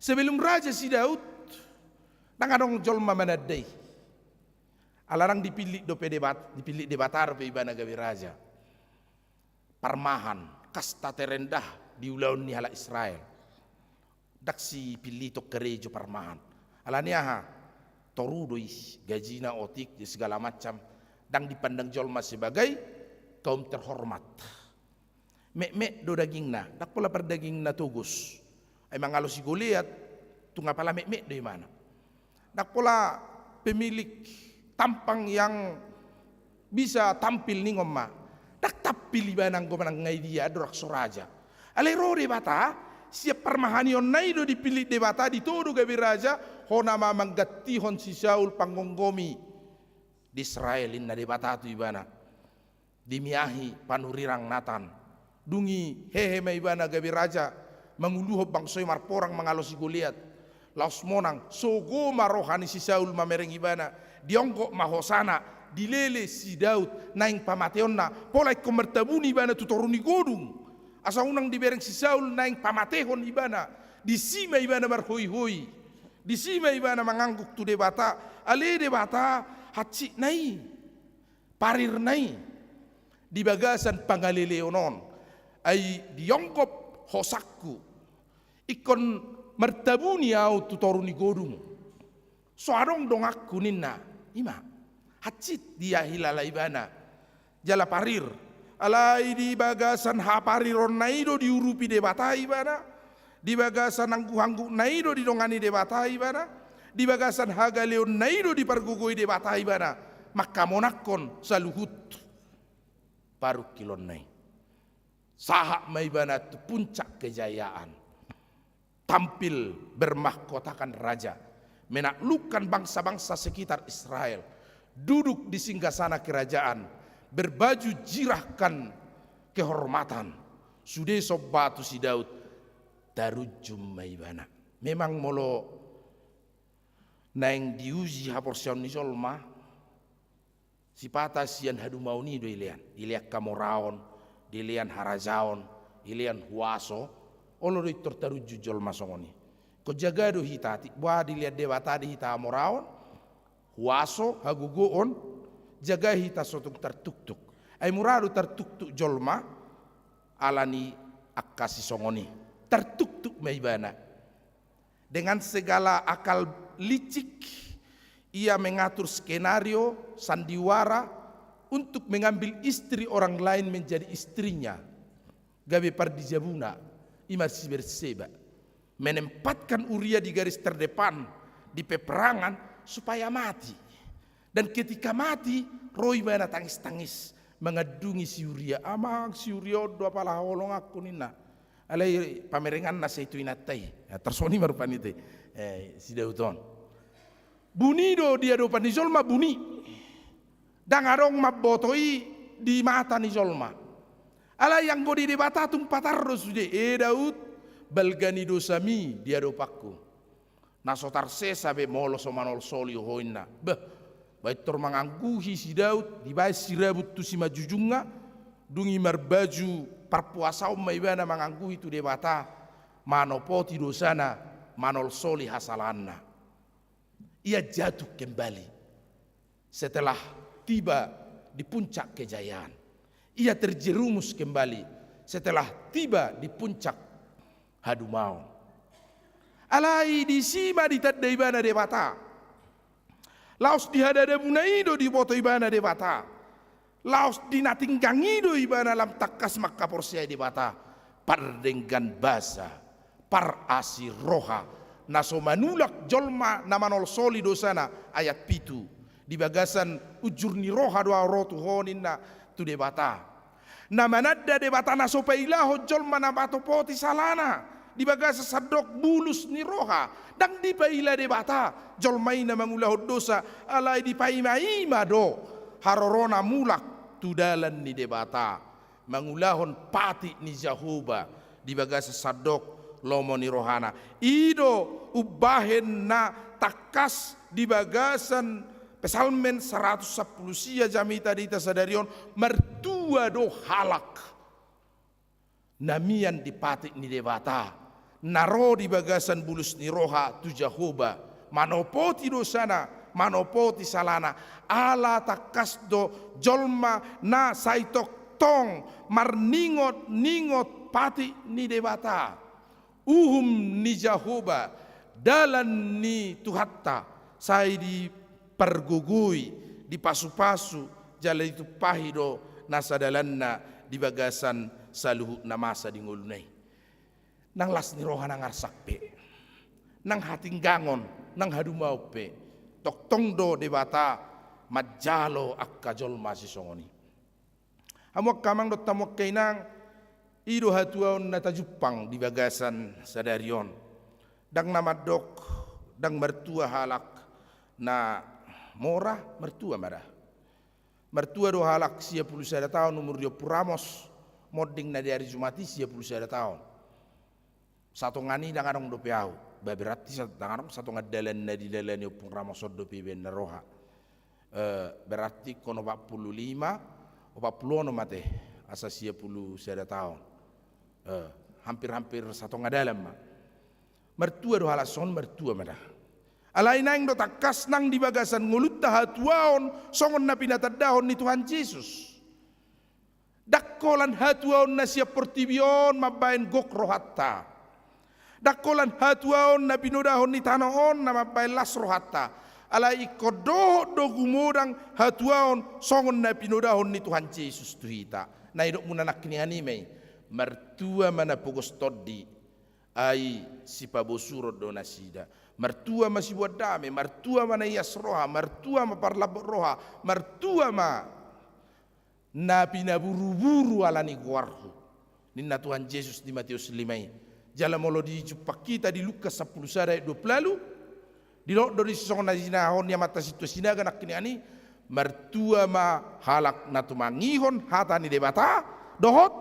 Sebelum raja si Daud, ndang adong jolma mananda i. Ala ndang dipillit dope Debat-, dipillit Debata dope ibana gabe raja. Parmahan, kasta terendah di ulaon ni halak Israel. Ndang sipilliton karejo parmahan. Ala ni aha? Toru do i, gajina otik, segala macam. Ndang dipandang jolma sebagai kaum terhormat. Metmet do dagingna, ndang pola pardaging na togos. Ai mangalo si Goliat, tung apala metmet do ibana. Ndang pola pemilik tampang yang bisa tampil ningon ma. Ndang tampil ibana anggo manang nga i dia, andorang so raja. Alai ro Debata, sian parmahanionna i do dipillit Debata, ditodo gabe raja, hona ma manggantihon si Saul panggomgomi di Israel, ninna Debata tu ibana. Dimiahi panurirang Natan. Dung i hehe ma ibana gabe raja, manguluhon bangso i marporang mangalo si Goliat. Laos monang, sogo ma roha ni si Saul mamereng ibana. Dionggop ma hosana, dilele si Daud naeng pamateonna. Pola ingkon martabuni ibana tu toru ni godung. Asa unang dibereng si Saul naeng pamatehon ibana. Disi ma ibana marhoihoi. Disi ma ibana mangangguk tu Debata. Ale Debata, hansit na i. Parirna i di bagasan pangaleleon on, ai dionggop hosangku, ingkon martabuni ahu tu toru ni godung. So adong donganku ninna, i ma. Hansit dia hilala ibana. Jala parir. Alai di bagasan haparironna i do diurupi Debata ibana. Di bagasan angguhanggukna i do didongani Debata ibana, di bagasan hagaleonna i do dipargogoi Debata ibana, manghamonangkon saluhut parungkilonna i. Sahat ma ibana tu puncak kejayaan. Tampil bermahkotakan raja, menaklukkan bangsa-bangsa sekitar Israel, duduk di singgasana kerajaan, berbaju jirahkan kehormatan. Sude somba tu si Daud, tarunjum ma ibana. Memang molo naeng diuji haporseaon ni jolma, sipata sian hadumaon i do dilean, dilean hamoraon, dilean harajaon, dilean huaso, olo do pintor tarunjum jolma songon i. Ingkon jaga do hita, atik boha dilean Debata di hita hamoraon, huaso, hagogoon, jaga hita so tung tartuktuk. Ai mura do tartuktuk jolma, ala ni angka sisongon i. Tartuktuk ma ibana. Dengan segala akal licik, ia mengatur skenario sandiwara untuk mengambil istri orang lain menjadi istrinya. Gabe pardijabuna, i ma si Berseba. Menempatkan Uria di garis terdepan di peperangan supaya mati. Dan ketika mati, ro ibana tangis-tangis mangandungi si Uria. "Amang, si Uria on do apala haholonganku," ninna. Alai pamerenganna sai tu inanta i. Ya, tarsongon i ma rupani te, eh, si Daud on. Buni do di adopan ni jolma, buni. Ndang adong mamboto i di mata ni jolma. Alai anggo di Debata tung patar do sude, "E Daud, balga ni dosami di adopanku. Na so tarsesa be molo so manolsoli ho," ninna. Bah, baen tor mangangguhi si Daud, dibaen sirabut tu simanjujungna, dung i marbaju parpuasaon ma ibana mangangguhi tu Debata, manopoti dosana, manolsoli hasalaanna. Ia jatuh kembali setelah tiba di puncak kejayaan. Ia terjerumus kembali setelah tiba di puncak hadumaon. Alai disi ma ditanda ibana Debata. Laos di hadadamuna i do diboto ibana Debata. Laos di na tinggang i do ibana lam tangkas mangkaporseai Debata. Pardenggan basa, parasi roha, na so manulak jolma na manolsoli dosana, ayat pitu. Di bagasan unjur ni roha do ahu ro tu ho, ninna tu Debata. Na mananda Debata na so pailahon jolma na manopoti salana di bagasan sandok bulus ni roha. Ndang dipaila Debata jolma i na mangulahon dosa, alai dipaimaima do harorona mulak tu dalan ni Debata, mangulahon patik ni Jahowa di bagasan sandok lomo ni rohana. I do umbahen na tangkas di bagasan Psalmen saratus sampulu sia jamita di hita sadari on, martua do halak na mian di patik ni Debata, na ro di bagasan bulus ni roha tu Jahowa, manopoti dosana, manopoti salana, ala tangkas do jolma na sai tongtong marningot-ningot patik ni Debata. Uhum ni Jahowa, dalan ni Tuhanta, sai dipargogoi, dipasupasu, jala ditumpahi do nasa dalanna di bagasan saluhut na masa di ngoluna i. Nang las ni roha nang arsak pe, nang hatinggangon, nang hadumaon pe, tongtong do Debata manjalo angka jolma sisongon i. Hamu angka amang dohot hamu angka inang, i do hatuaon na tajumpang di bagasan sadari on. Ndang na mandok, ndang martua halak na mora, martua ma da. Martua do halak sia pulu sada taon umur ni Ompung Ramos, monding na di ari Jumat i sia pulu sada taon. Satongan i ndang adong dope ahu. Ba berarti sa-, ndang adong satongan dalan na didalani Ompung Ramos on dope ibaen na roha. Eh, berarti ingkon opat pulu lima, opat pulu onom ate, asa sia pulu sada taon. Eh, hampir-hampir satonga dalan ma. Martua do halak songon, martua ma da. Alai naeng do tangkas nang di bagasan ngolunta hatuaon songon na pinatandahon ni Tuhan Jesus. Ndang holan hatuaon na sian portibi on mambaen gok rohanta. Ndang holan hatuaon na pinodahon ni tano on na mambaen las rohanta. Alai ingkon dohot do gumodang hatuaon songon na pinodahon ni Tuhan Jesus tu hita. Na idokmuna nangkiningan i ma i, martua ma na pogos tondi, ai sipabosuron do nasida. Martua ma siboan dame, martua ma na ias roha, martua ma parlambot roha, martua ma na pinaburu-buru ala ni goarhu, ninna Tuhan Jesus di Mateus lima i. Jala molo dijumpang hita di Lukas sampulu sada ayat dua pulu ualu, didok do disi songon na jinahahon ni amanta sintua Sinaga nangkiningan i, martua ma halak na tumangihon hata ni Debata, dohot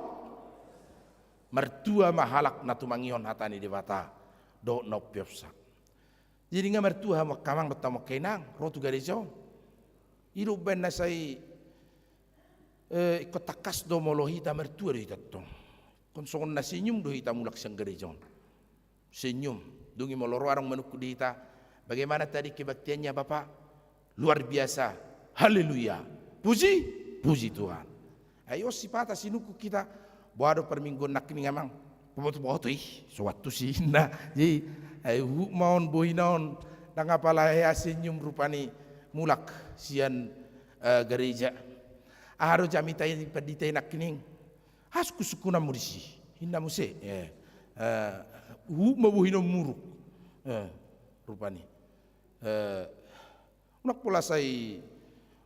martua ma halak na tumangihon hata ni Debata, dohot na umpeopsa. Jadi nga martua hamu angka amang dohot hamu angka inang, ro tu gareja on. I do umbaen na sai, eh, ingkon tangkas do molo hita martua do hita tong. Ingkon songon na senyum do hita mulak sian gareja on. Senyum. Dung i molo ro adong manungkun di hita, "Bagaimana tadi kebaktiannya, Bapak?" "Luar biasa." "Haleluya." "Puji, puji Tuhan." Ai on sipata sinungkun hita, "Boha do parmingguon nangkining, Amang?" "Paboto-boto i, so waktu si," ninna. Jadi ai huhut ma on bohina on, ndang apala hea senyum rupani mulak sian, eh, gareja. "Aha do jamita i pandita i nangkining?" "Ah, sungkun-sungkunanmu disi," ninna muse. Eh, eh, huhut ma bohina on muruk. Eh, rupani. Eh, Unang pola sai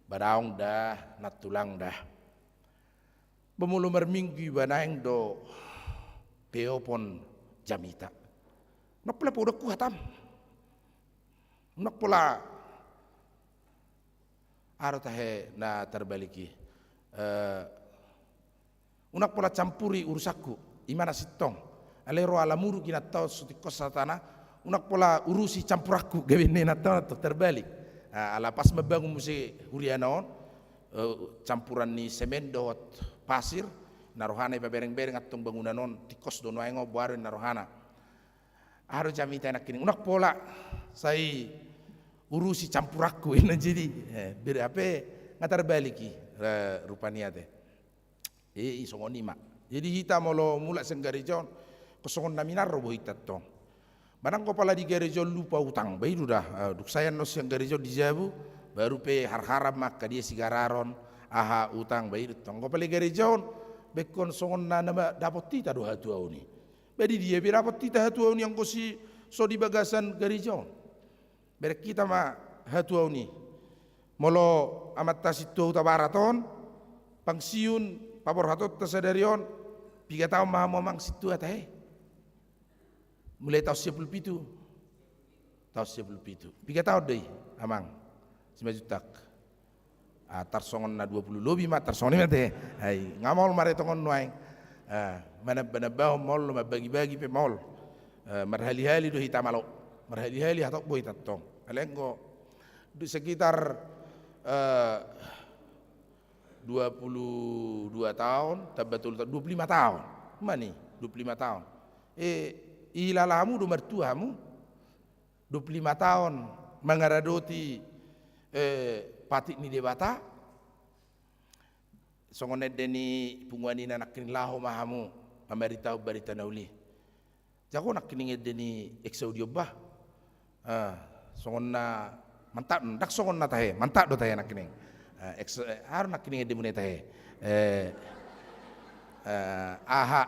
badaong da, nantulang da. Ba molo marminggu iba naeng do peopon jamita. Unang pola podokku hatam. Unang pola, aha do tahe na tarbalik i. Eh, unang pola campuri urusanku, i ma na sintong. Alai ro ala muruk inanta on, so tingkos hatana, unang pola urusi campuranku, gabe ninna inanta on tarbalik. Ah, ala pas mambangun muse huriana on, eh, campuran ni semen dohot pasir, na rohana ipaberengbereng antong bangunan on, tingkos do nuaeng on, boha do ninna rohana. Aha do jamita nangkining, unang pola sai urusi campuranku, ninna. Jadi, eh, ber-, hape nga tarbalik i, eh, rupani ate. Eh, i songon i ma. Jadi hita molo mulak sian gareja on, ingkon songon na minar do bohita antong. Ba nanggo pala di gareja on lupa utang, ba i do da, eh, dung sae annon sian gareja on di jabu, baru pe harharam ma angka dia sigararon, aha utang, ba i do antong. Anggo pala di gareja on, ba ingkon songon na, na dapot hita do hatuaon i. Ba di dia pe dapot hita hatuaon i anggo si, so di bagasan gareja on. Bereng hita ma hatuaon i. Molo amanta sintua Hutabarat on, pangsiun, paborhatonta sadari on, piga taon ma hamu amang sintua tahe? Mulai taon sia pulu pitu. Taon sia pulu pitu. Piga taon do i, amang Simanjuntak? Ah, tarsongon na dua pulu lobi ma, tarsongon i ma te. Ai, nga maol ma re tongon nuaeng. Ah, manambanambahon maol, mambagibagi pe maol. Eh, marhalihali do hita malo. Marhalihali hatop bohita antong. Alai anggo di sekitar, eh, dua pulu dua taon, tamba tolu taon, dua pulu lima taon. Mani, dua pulu lima taon. Eh, ilala hamu do martua hamu? Dua pulu lima taon mangaradoti, eh, patik ni Debata. Songon ende ni punguan i na nangkining laho ma hamu mamaritahon barita na uli. Jago nangkining ende ni Exaudion bah. Eh, songon na mantap, ndang songon na tahe, mantap do tahe nangkining. Eh, ex-, eh, aha do nangkining endemuna i tahe? Eh, eh, aha?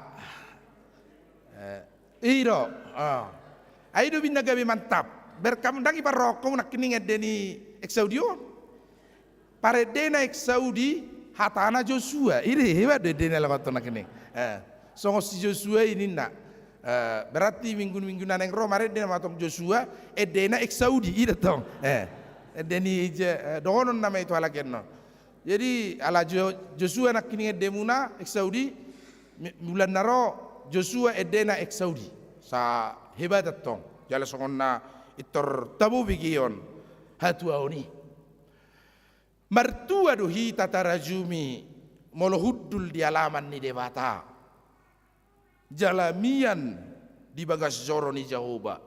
Eh, i do, ah. Ai i do umbahen na gabe mantap. Berkam ndang iparrohahon nangkining ende ni Exaudion. Parendena Exaudi, hatana Josua. I do, hebat do endena laho antong nangkining. Eh, songon si Josua i ninna. Eh, berarti minggu-minggu na naeng ro marende nama antong Josua, endena Exaudi, i do antong. Eh, ende ni je-, eh, dohonon nama i tu halak i annon. Jadi, ala Jo-, Josua nangkining endemuna, Exaudi, mi-, bulan na ro, Josua endena Exaudi. Sa hebat antong. Jala songon na intor tabo bege on hatuaon i. Martua do hita tarajumi molo hundul di alaman ni Debata. Jala mian di bagas joro ni Jahowa.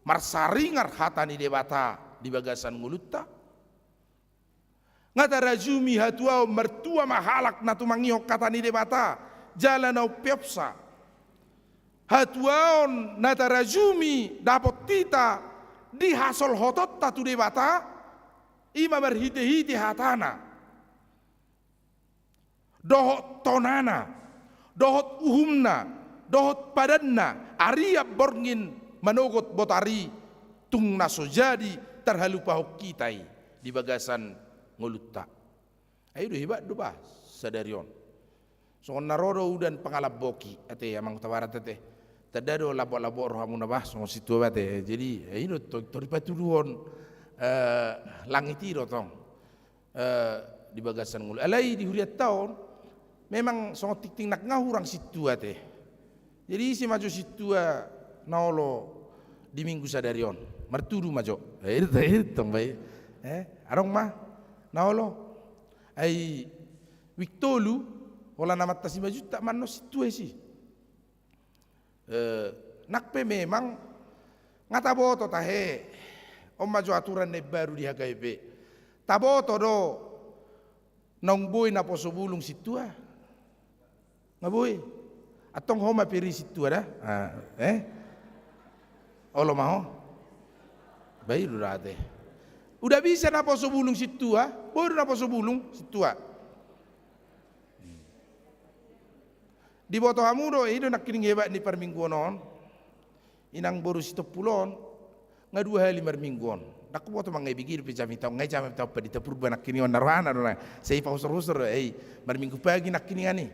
Marsaringar hata ni Debata di bagasan ngolunta. Nga tarajumi hatuaon martua ma halak na tumangihon hata ni Debata, jala na umpeopsa. Hatuaon na tarajumi dapot hita di hasolhotonta tu Debata, i ma marhitehite hatana. Dohot tonana, dohot uhumna, dohot padanna, arian borngin manogot botari, tung na so jadi tarhalupahon hita i di bagasan ngolunta. Ai i do hebat do bah sadari on. Songon na ro do udan pangalamboki, ate, amang Hutabarat ate. Tanda do lambok-lambok rohamuna bah, songon sintua bah ate. Jadi, ai i do to-, tor dipatuduhon, eh, langit i do tong. Eh, di bagasan ngolu. Alai di hurianta on, memang songon tingting nang nga hurang sintua ate. Jadi ise ma jo sintua na olo di minggu sadari on? Martudu ma jo. Eh, i do, i do tong bah i. Eh, adong ma na olo. Ai wijk tolu, holan amanta Simanjuntak ma annon sintua i si. Eh, nang pe memang nga taboto tahe, on ma jo aturan na imbaru di H K B P. Taboto do naung boi naposo bulung sintua? Nga boi. Antong ho ma piri sintua da? Ah, eh? Olo ma ho? Ba i do da ate. Uda bisa naposo bulung sintua, boi do naposo bulung sintua. Diboto hamu do, i do nangkining hebat ni parmingguon on. Inang boru Sitompul on, nga dua hali marminggu on. Ndang huboto mangae bege dope jamita on, nga i jamita on Pandita Purba nangkiningan, na rohana do na. Sai pahusor-husor do, eh, marminggu pagi nangkiningan i.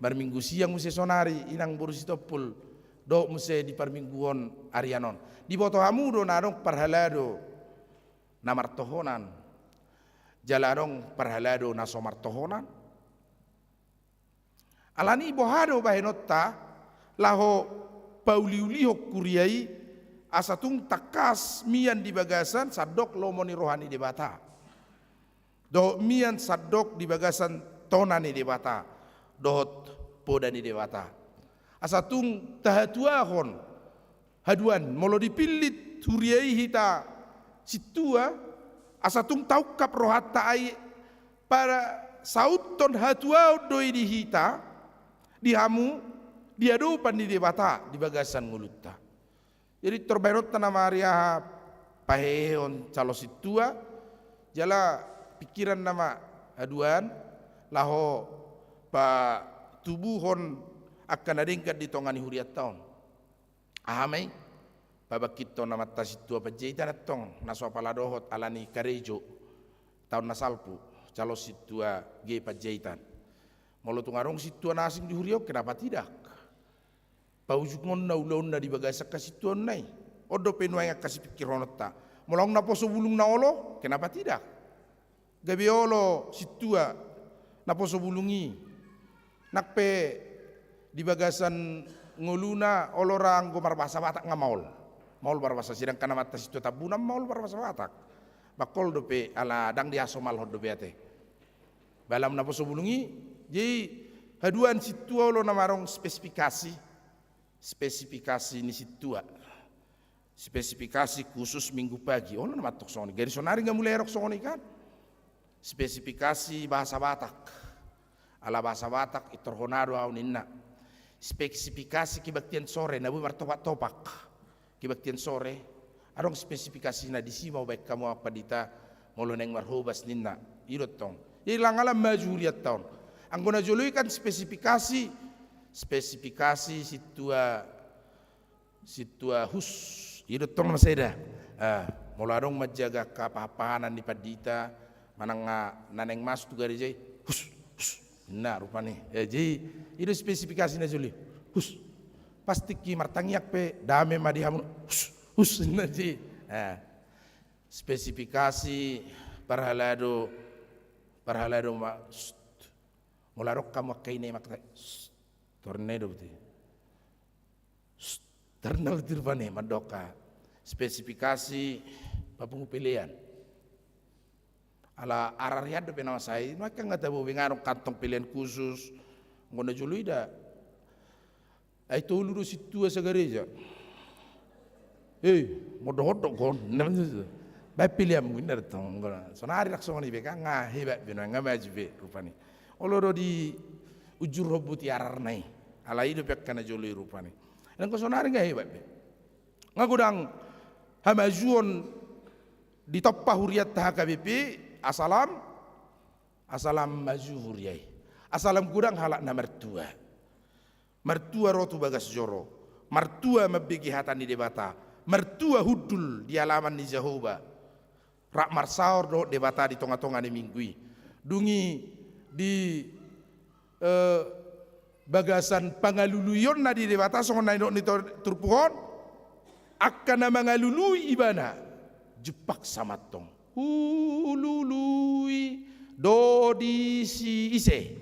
Marminggu siang muse sonari, inang boru Sitompul. Dohot muse di parmingguon arian on. Diboto hamu do na adong parhalado na martohonan. Jala adong parhalado na so martohonan. Alani boha do bahenonta laho pauliulihon huria i, asa tung tangkas mian di bagasan sandok lomo ni roha ni Debata. Dohot mian sandok di bagasan tona ni Debata. Dohot poda ni Debata. Asa tung tahatuahon haduan, molo dipillit huria i hita sintua, asa tung taungkap rohanta ai, pasauthon hatuaon do i di hita, di hamu, di adopan ni Debata, di bagasan ngolunta. Jadi tor bahenonta nama ari aha pahehehon calon sintua, jala pingkiran nama haduan, laho patubuhon angka na denggan di tonga ni hurianta on. Aha ma i? Pabangkithon amanta sintua Panjaitan antong, na so apala dohot alani karejo taon na salpu, calon sintua G Panjaitan. Molo tung adong sintua na asing di huria on, kenapa tidak? Paujungonna ulaonna di bagasan hasintuaonna i. On dope nuaeng angka sipingkirhononta. Molo adong naposo bulung na olo, kenapa tidak? Gabe olo sintua naposo bulung i. Nang pe di bagasan ngoluna olo ra anggo marbahasa Batak nga maol. Maol marbahasa, sedangkan amanta sintua Tambunan maol marbahasa Batak. Bangkol dope ala ndang diasomalhon dope ate. Ba lam naposo bulung i, jadi haduan sintua olo nama adong spesifikasi, spesifikasi ni sintua. Spesifikasi khusus minggu pagi, olo nama antong songon i. Gari sonari nga mulai adong songon i kan. Spesifikasi bahasa Batak. Ala bahasa Batak, intorhona do au ninna. Spesifikasi kebaktian sore, na boi martopak-topak. Kebaktian sore, adong spesifikasina, disi ma hubaen hamu amang pandita, molo naeng marhobas ninna. I do tong. Jadi lang ala maju hurianta on. Anggo na jolo i kan spesifikasi, spesifikasi sintua, sintua hus. I do tong na maseda. Ah, molo adong manjaga angka pahan-pahanan ni pandita, manang na naeng masuk tu gareja i, hus, hus. Ninna rupani. Eh, jadi, i do spesifikasi na jolo i. Hus. Pas tingki martangiang pe, dame ma di hamu. Hus, hus, ninna jadi. Eh, spesifikasi parhalado, parhalado ma, hus. Molo adong hamu angka ina i makta, hus. Torne do boti. Hus. Torne do boti rupani, mandok. Spesifikasi papungu pelean. Ala arar i an dope na masa i, maka nga tabo be nga adong kantong pelean khusus, anggo na jolo i da. Ai tolu do sintua sagareja. Hei, mondok-ondok on. Baen peleanmu ninna do tong, anggo na. Sonari ndang songon i be kan, nga hebat be nuaeng, nga maju be rupani. Olo do diujurhon boti ararna i. Ala i dope angka na jolo i rupani. Anggo sonari nga hebat be. Nga godang hamajuon ditompa hurianta H K B P, asa lam, asa lam maju huria i. Asa lam godang halak na martua. Martua ro tu bagas joro. Martua mambege hata ni Debata. Martua hundul di alaman ni Jahowa. Rap marsaor dohot Debata di tonga-tonga ni minggu i. Dung i di, eh, bagasan pangaluluionna di Debata songon na nidok ni tor-, turpuk on, angka na mangalului ibana, jumpang samantong. Hulului do disi ise.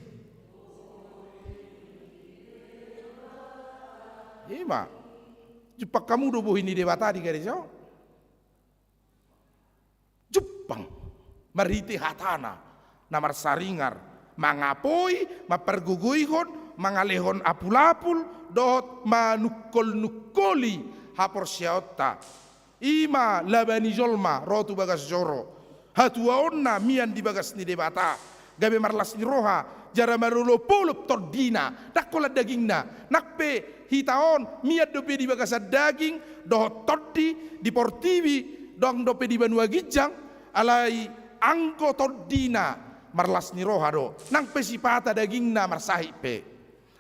I ma. Jumpang hamu do bohi ni Debata di gareja on. Jumpang marhite hatana na marsaringar, mangapoi, mampargogoihon, mangalehon apul-apul, dohot manungkol-nungkoli haporseaonta. I ma laba ni jolma ro tu bagas joro. Hatuaonna mian di bagas ni Debata. Gabe marlas ni roha, jala marolop-olop tondina, ndang holan dagingna. Nang pe hita on, mian dope di bagasan daging, dohot tondi, di portibi, ndang dope di banua ginjang, alai anggo tondina marlas ni roha do. Nang pe sipata dagingna marsahit pe.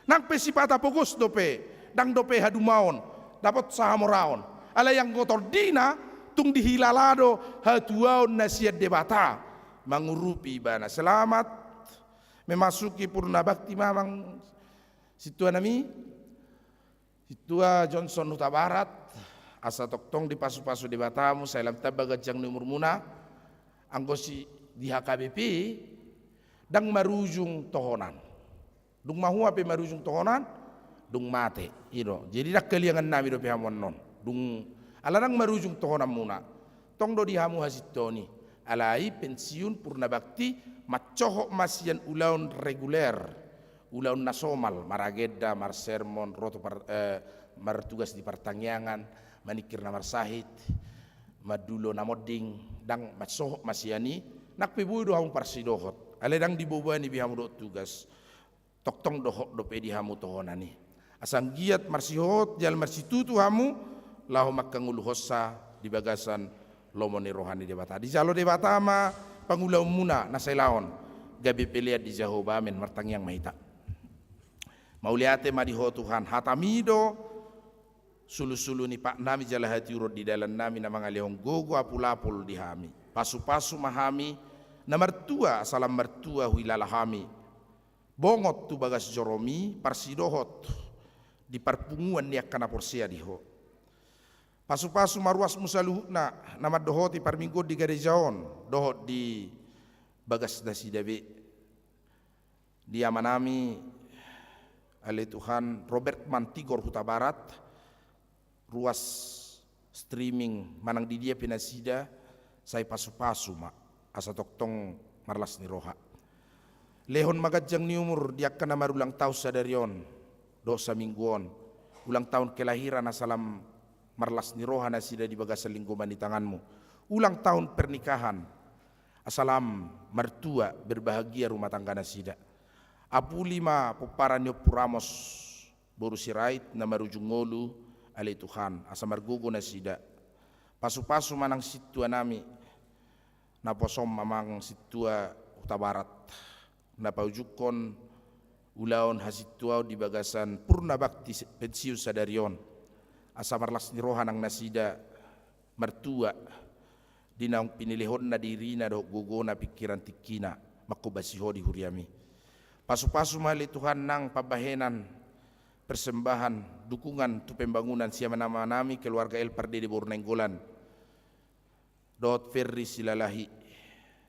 Nang pe sipata pogos dope, ndang dope hadumaon, dapot sahamoraon. Alai anggo tondina, Tung dihilala do hatuaon na sian Debata mangurupi ibana. Selamat memasuki purna bakti ma amang sintua nami, sintua Johnson Hutabarat, asa tongtong dipasupasu Debata hamu, sai lam tamba ganjang ni umurmuna. Anggo si di H K B P ndang marujung tohonan. Dung mahua pe marujung tohonan, dung mate. I do. Jadi ndang haliangan nami dope hamu annon. Dung ala ndang marujung tohonanmuna. Tong do di hamu hasintuaon i. Alai pensiun purna bakti mansohot ma sian ulaon reguler. Ulaon na somal, maragenda, marsermon, ro tu par-, eh, martugas di partangiangan, maningkir na marsahit, mandulo na monding, ndang mansohot ma sian i, nang pe boi do hamu parsidohot. Alai ndang dibobani be hamu dohot tugas. Tongtong dohot dope di hamu tohonan i. Asa anggiat marsihot jala marsitutu hamu laho manghangoluhonsa di bagasan lomo ni roha ni Debata. Dijalo Debata ma pangulaonmuna na sailaon, gabe pelean di Jahowa. Amen. Martangiang ma hita. Mauliate ma di Ho Tuhan, hataMi do sulusulu ni patnami jala hatiuron di dalannami na mangalehon gogo apulapul di hami. Pasupasu ma hami na martua asa lam martua huilala hami bongot tu bagas joroMi, parsidohot di parpunguan ni angka na porsea di Ho. Pasupasu ma ruasMu saluhutna na mandohoti parmingguon di gareja on dohot di bagas nasida be. Di amanami, ale Tuhan, Robert Mantigor Hutabarat, ruas streaming manang di dia pe nasida, sai pasupasu ma asa tongtong marlas ni roha. Lehon ma ganjang ni umur di angka na marulang taon sadari on dohot saminggu on, ulang tahun kelahiran, asa lam marlas ni roha nasida di bagasan linggoman ni tanganMu. Ulang tahun pernikahan, asa lam martua berbahagia rumah tangga nasida. Apuli ma pomparan ni Ompu Ramos boru Sirait na marujung ngolu, ale Tuhan, asa margogo nasida. Pasupasu ma nang sintuanami naposoM, amang sintua Hutabarat, na paujunghon ulaon hasintuaon di bagasan purna bakti se-, pensiun sadari on. Asa marlas ni roha nang nasida martua di naung pinilehonna dirina dohot gogona, pingkiran, tingkina manghombasi Ho di huriaMi. Pasupasu ma ale Tuhan nang pambahenan persembahan dukungan tu pembangunan sian amanami keluarga El Pardede boru Nainggolan dohot Ferry Silalahi,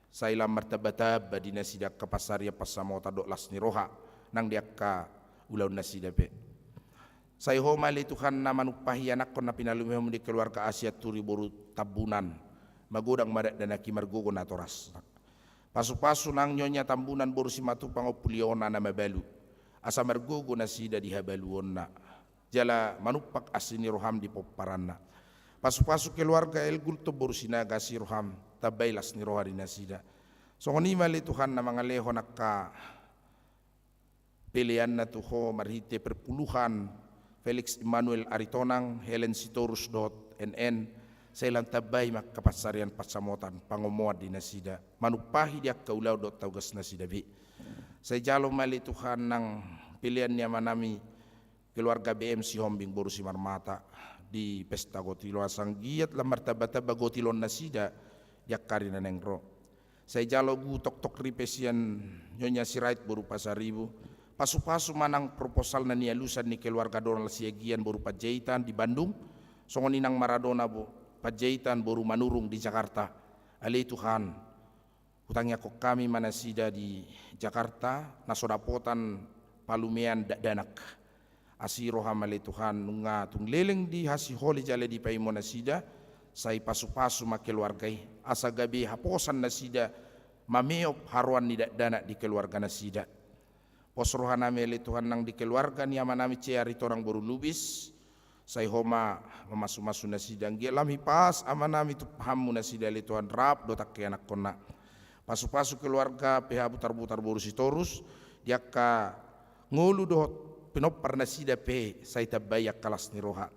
sai lam martambatamba di nasida angka pansarian pansamotan dohot las ni roha nang di angka ulaon nasida pe. Sai Ho ma ale Tuhan na manumpahi anakkon na pinalumehonMu di keluarga Asia Turi boru Tambunan, magodang ma dakdanak i, margogo natoras. Pasupasu nang Nyonya Tambunan boru Simatupang Ompu Liona na mabalu, asa margogo nasida di habaluonna jala manumpak asi ni rohaM di pomparanna. Pasupasu keluarga El Gultom boru Sinaga, asi rohaM, tambai las ni roha di nasida. Songon i ma ale Tuhan na mangalehon angka peleanna tu Ho marhite perpuluhan Felix Immanuel Aritonang, Helen Sitorus dohot N N, sai lam tambai ma angka pansarian pansamotan pangomoan di nasida, manumpahi di angka ulaon dohot taugas nasida be. Sai jalo ma ale Tuhan nang pelean ni amanami keluarga B M Sihombing boru Simarmata di pesta gotilon, asa anggiat lam martambatamba gotilon nasida di angka ari na naeng ro. Sai jalo gu toktok ripe sian Nyonya Sirait boru Pasaribu. Pasupasu ma nang proposal na nialusan ni keluarga Donald Siagian boru Panjaitan di Bandung, songon i nang Maradona bo-, Panjaitan boru Manurung di Jakarta. Ale Tuhan, hutangiangkon hami ma nasida di Jakarta na so dapotan palumean dakdanak. Asi rohaM ale Tuhan, nunga tung leleng dihasiholi jala dipaimo nasida, sai pasupasu ma keluarga i, asa gabe haposan nasida mameop haroan ni dakdanak di keluarga nasida. Pos rohanami ale Tuhan nang di keluarga ni amanami C. Aritonang boru Lubis, sai Ho ma mamasumasu nasida, anggiat lam hipas amanami tumpahanMu nasida ale Tuhan rap dohot angka ianakkonna. Pasupasu keluarga P H Butarbutar boru Sitorus di angka ngolu dohot pinompar nasida pe, sai tambai angka las ni roha.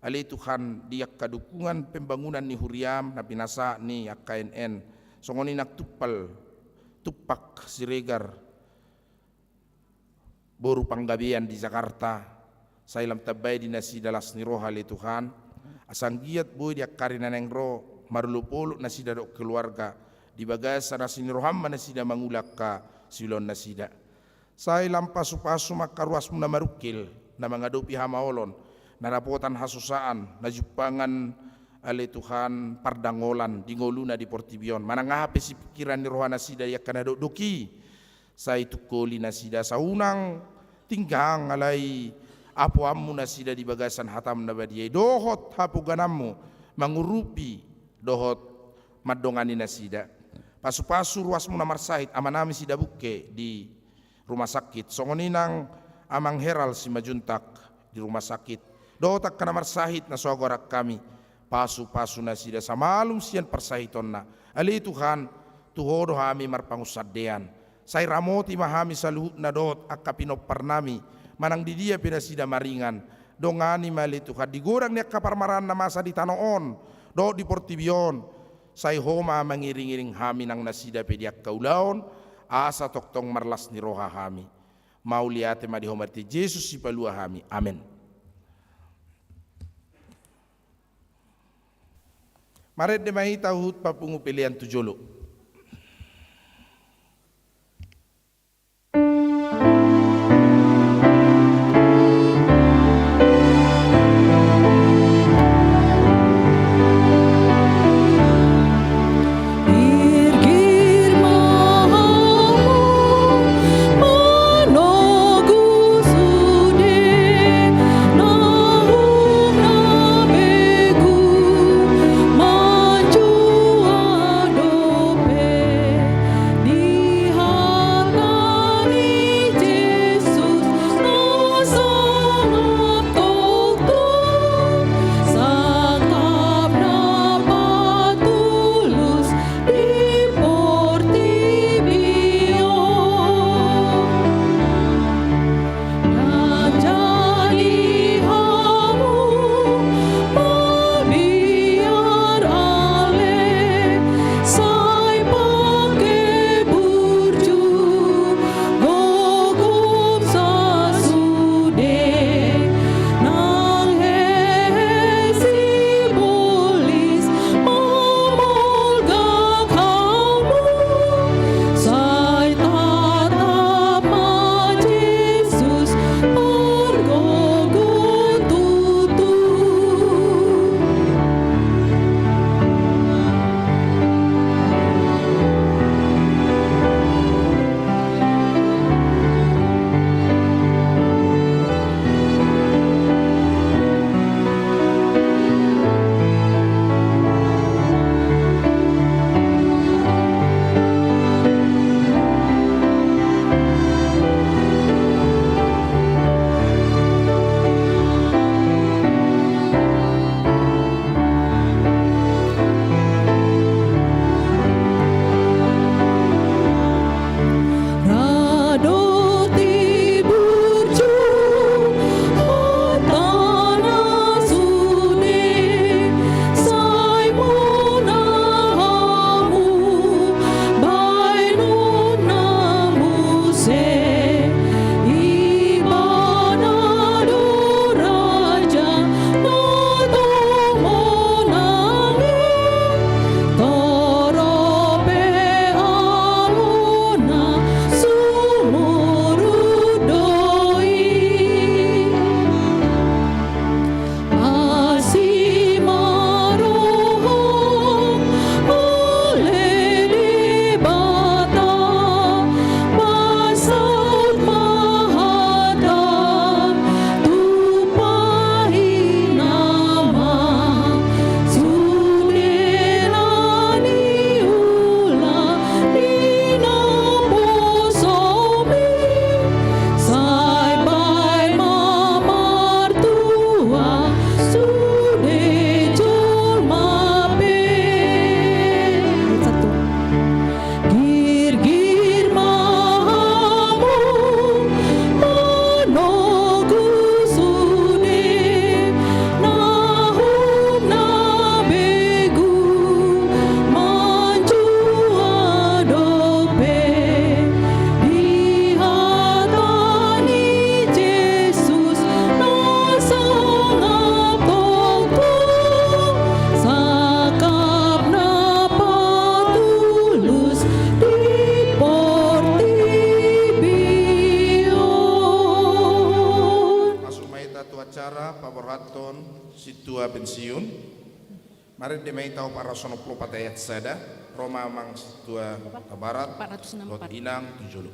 Ale Tuhan, di angka dukungan pembangunan ni huriaM na pinasahat ni angka N N, songon i nang tumpal, tumpak Siregar boru Panggabean di Jakarta, sai lam tambai di nasida las ni roha ale Tuhan. asa anggiat boi di angka ari na naeng ro marolopolop nasida dohot keluarga, di bagasan asi ni roham ma nasida mangula angka siulaonnasida. Sai lam pasupasu ma angka ruasmu na marungkil, na mangadopi hamaolon, na dapotan hasusaan, na jumpangan, ale Tuhan, pardangolan di ngoluna di portibi on. Manang aha pe sipingkiran ni rohanasida di angka na dokdok i, sai tungkoli nasida asa unang tinggang alai apoanmu nasida di bagasan hatam na badia i dohot hapogananmu mangurupi dohot mandongani nasida. Pasupasu ruasmu na marsahit, amanami si Dabungke di rumah sakit, songon i nang Amang Heral Simanjuntak di rumah sakit, dohot angka na marsahit na so agoran hami. Pasupasu nasida asa malum sian parsahitonna. Ale Tuhan, tu Ho do hami marpangunsandean. Sai ramoti ma hami saluhutna dohot angka pinomparnami, manang di dia pe nasida maringan. Dongani ma ale Tuhan di godang ni angka parmaraan na masa di tano on dohot di portibi on. Sai Ho ma mangiringiring hami nang nasida pe di angka ulaon, asa tongtong marlas ni roha hami. Mauliate ma di Ho marhite Jesus Sipalua hami. Amen. Marende ma hita huhut papungu pelean tu jolo. Sintua pensiun. Marende ma i taopat ratus onom pulu opat ayat sada, ro ma amang sintua Hutabarat dohot inang tu jolo.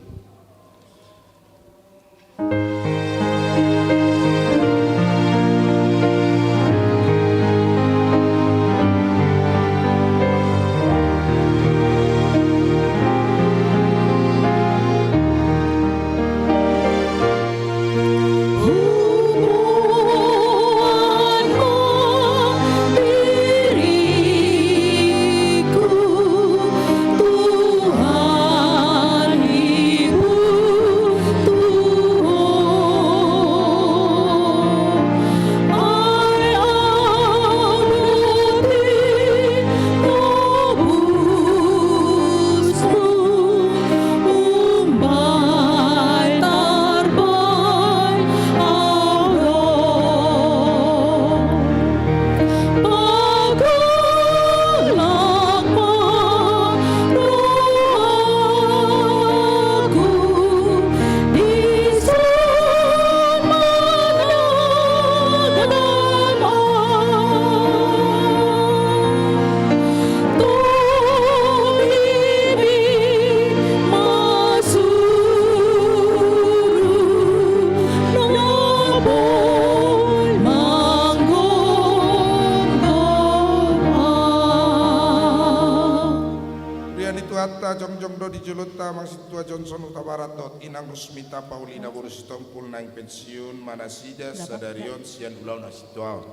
Huria ni Tuhanta, jongjong do di jolonta amang sintua Johnson Hutabarat dohot inang Rusmita Paulina boru Sitompul naeng pensiun ma nasida sadari on sian ulaon hasintuaon.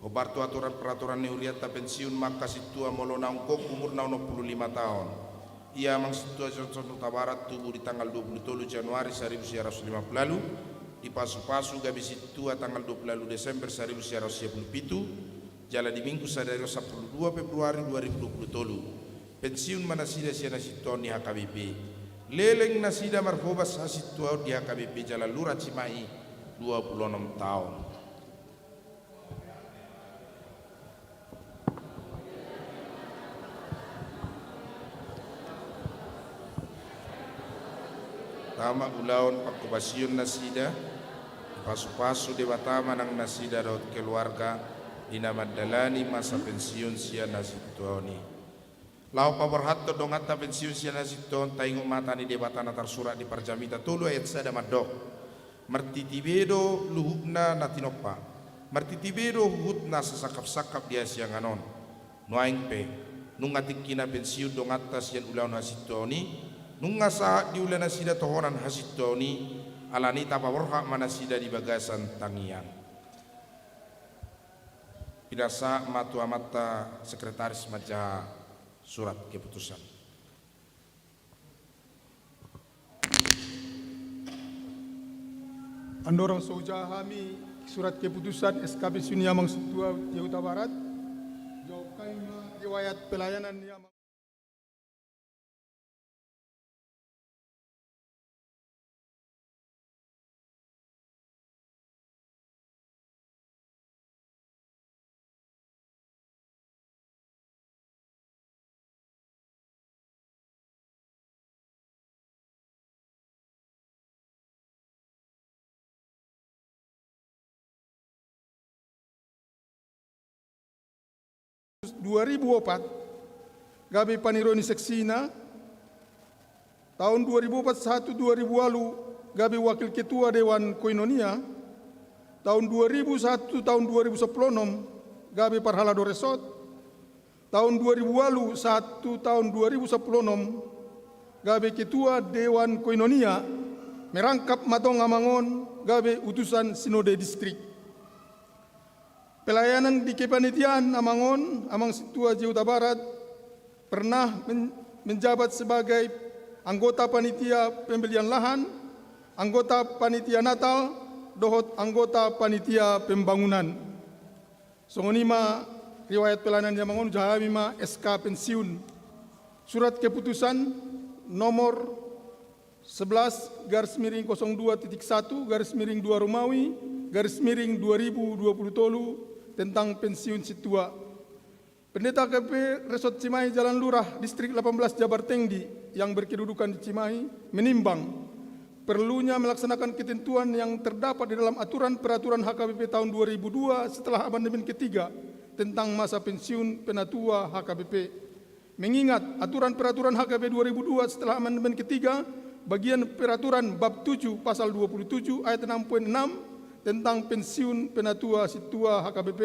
Hombar tu aturan peraturan ni hurianta pensiun ma angka sintua molo naung gok umurna onom pulu lima taon. Ia amang sintua Johnson Hutabarat tubu di tanggal dua pulu tolu Januari saribu sia ratus lima pulu ualu, dipasupasu gabe sintua tanggal dua pulu ualu Desember saribu sia ratus sia pulu pitu, jala di Minggu sadari on sampulu dua Februari dua ribu dua pulu tolu. Pensiun ma nasida sian hasintuaon di H K B P. Leleng nasida marhobas hasintuaon di H K B P Jalan Lurah Cimahi dua pulu onom taon. Tama ulaon panghobasion nasida, dipasupasu Debata ma nang nasida dohot keluarga di na mandalani masa pensiun sian hasintuaon i. Laho paborhathon donganta pensiun sian hasintuaon, taingot ma hata ni Debata na tarsurat di Parjamita tolu ayat sada mandok: Martiti be do luhutna na tinompa, martiti be do huhutna sasangkap-sangkap di hasiangan on. Nuaeng pe, nunga tingkina pensiun donganta sian ulaon hasintuaon i, nunga sahat diula nasida tohonan hasintuaon i, alani i tapaborhat ma nasida di bagasan tangiang. Pinasahat ma tu amanta sekretaris manjaha surat keputusan. Andorang so hujaha hami surat keputusan S K pensiun ni amang sintua J Hutabarat, jawab hami ma riwayat pelayanan ni amang dua ribu opat, gabe paniroi ni seksina. Taon dua ribu opat sahat tu dua ribu ualu, gabe wakil ketua Dewan Koinonia. Taon dua ribu sahat tu taon dua ribu sampulu onom, gabe parhalado resort. Taon dua ribu ualu sahat tu taon dua ribu sampulu onom, gabe ketua Dewan Koinonia, merangkap ma tong amang on gabe utusan sinode distrik. Pelayanan di kepanitiaan amang on, amang sintua J Hutabarat, pernah men-, menjabat sebagai anggota panitia pembelian lahan, anggota panitia Natal, dohot anggota panitia pembangunan. Songon i ma riwayat pelayanan ni amang on, hujaha hami ma S K pensiun. Surat keputusan nomor sebelas garis miring kosong dua titik satu garis miring dua Romawi garis miring dua ribu dua puluh tolu tentang pensiun sintua. Pendeta K P P Resort Cimahi Jalan Lurah, Distrik delapan belas Jabar Tengdi yang berkedudukan di Cimahi menimbang perlunya melaksanakan ketentuan yang terdapat di dalam aturan peraturan H K B P tahun dua ribu dua setelah amandemen ketiga tentang masa pensiun penatua H K B P. Mengingat aturan peraturan H K B dua ribu dua setelah amandemen ketiga, bagian peraturan bab tujuh pasal dua puluh tujuh ayat enam poin enam tentang pensiun penatua sintua H K B P,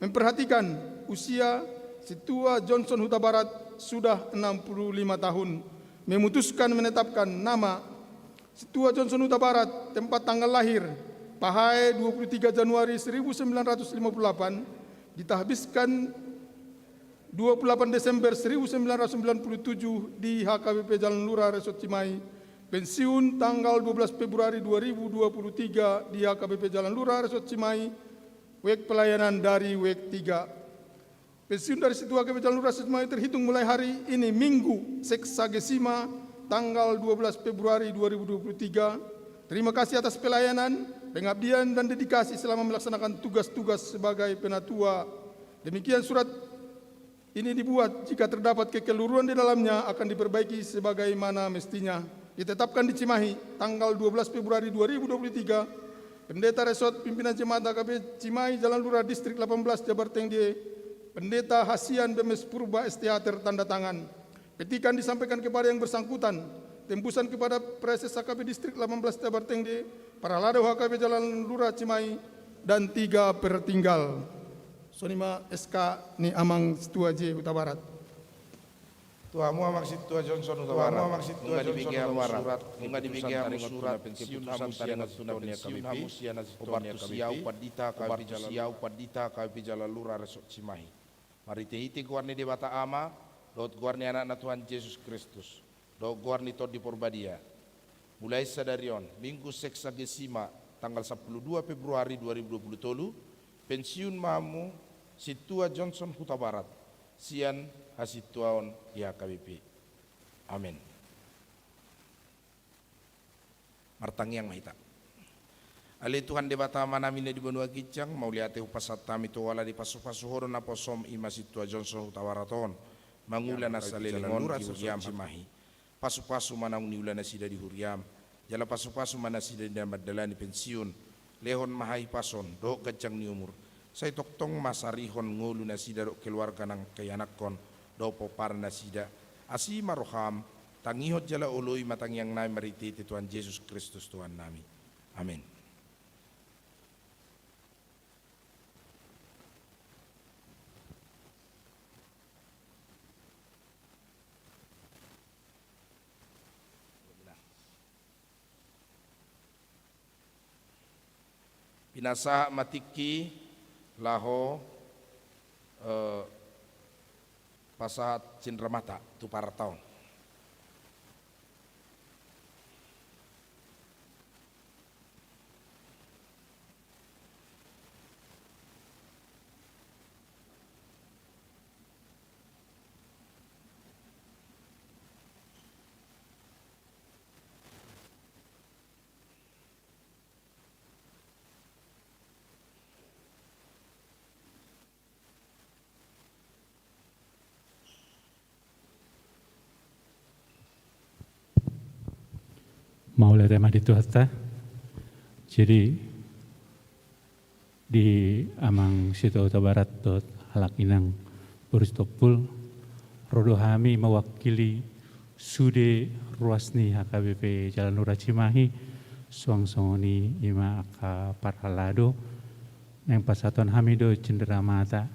memperhatikan usia sintua Johnson Hutabarat sudah enam puluh lima tahun, memutuskan menetapkan nama sintua Johnson Hutabarat, tempat tanggal lahir, Pahae dua puluh tiga Januari seribu sembilan ratus lima puluh delapan, ditahbiskan dua puluh delapan Desember seribu sembilan ratus sembilan puluh tujuh di H K B P Jalan Lurah Resort Cimahi, pensiun tanggal dua belas Februari dua ribu dua puluh tiga di H K B P Jalan Lurah Resort Cimahi, wijk pelayanan dari wijk tiga. Pensiun dari sintua H K B P Jalan Lurah Resort Cimahi terhitung mulai hari ini, Minggu, Sexagesima, tanggal dua belas Februari dua ribu dua puluh tiga. Terima kasih atas pelayanan, pengabdian, dan dedikasi selama melaksanakan tugas-tugas sebagai penatua. Demikian surat ini dibuat, jika terdapat kekeliruan di dalamnya akan diperbaiki sebagaimana mestinya. Ditetapkan di Cimahi, tanggal dua belas Februari dua ribu dua puluh tiga, Pendeta Resort Pimpinan Jemaat H K B P Cimahi Jalan Lurah Distrik delapan belas Jabar Tengge, Pendeta Hasian Bemes Purba S T H, tertanda tangan. Petikan disampaikan kepada yang bersangkutan, tembusan kepada Praeses H K B P Distrik delapan belas Jabar Tengge, Parhalado H K B P Jalan Lurah Cimahi, dan tiga pertinggal. Songon i ma S K ni Amang Sintua J Hutabarat. Tu hamu Amang Sintua Johnson Hutabarat, nunga dibege hamu surat, nunga dibege hamu surat keputusan taringot tu na pensiun hamu sian na sintua ni H K B P, hombar tusi au pandita H K B P Jalan, tusi au pandita H K B P Jalan Lurah Resort Cimahi. Marhite-hite goar ni Debata Ama, dohot goar ni Anakna Tuhan Jesus Kristus, dohot goar ni Tondi Porbadia. Mulai sadari on, Minggu Sexagesima, tanggal sampulu dua Februari dua ribu dua puluh tolu, pensiun ma hamu Sintua Johnson Hutabarat sian hasintuaon di H K B P. Amen. Martangiang ma hita. Ale Tuhan Debata Amanami na di banua ginjang, mauliate hupasahat hami tu Ho ala dipasupasu Ho do naposom, i ma Sintua Johnson Hutabarat on, mangula na saleleng on di huriam Cimahi. Pasupasu ma naung niula nasida di huriam, jala pasupasu ma nasida di na mandalani pensiun. Lehon ma hahipason dohot ganjang ni umur, sai tongtong ma sarihon ngolu nasida dohot keluarga nang ianakhon dohot pomparan nasida. Asi ma roham, tangihon jala oloi ma tangiangnami marhite-hite Tuhan Jesus Kristus Tuhannami. Amen. Pinasahat ma tingki laho, eh, pasahat cindramata tu parhalado on. Mauliate ma di Tuhanta. Jadi, di Amang Sintua Hutabarat dohot halak inang boru Sitompul, ro do hami mewakili sude ruas ni H K B P Jalan Lurah Cimahi, suang songon i, i ma angka parhalado, naeng pasahathon hami do cindramata.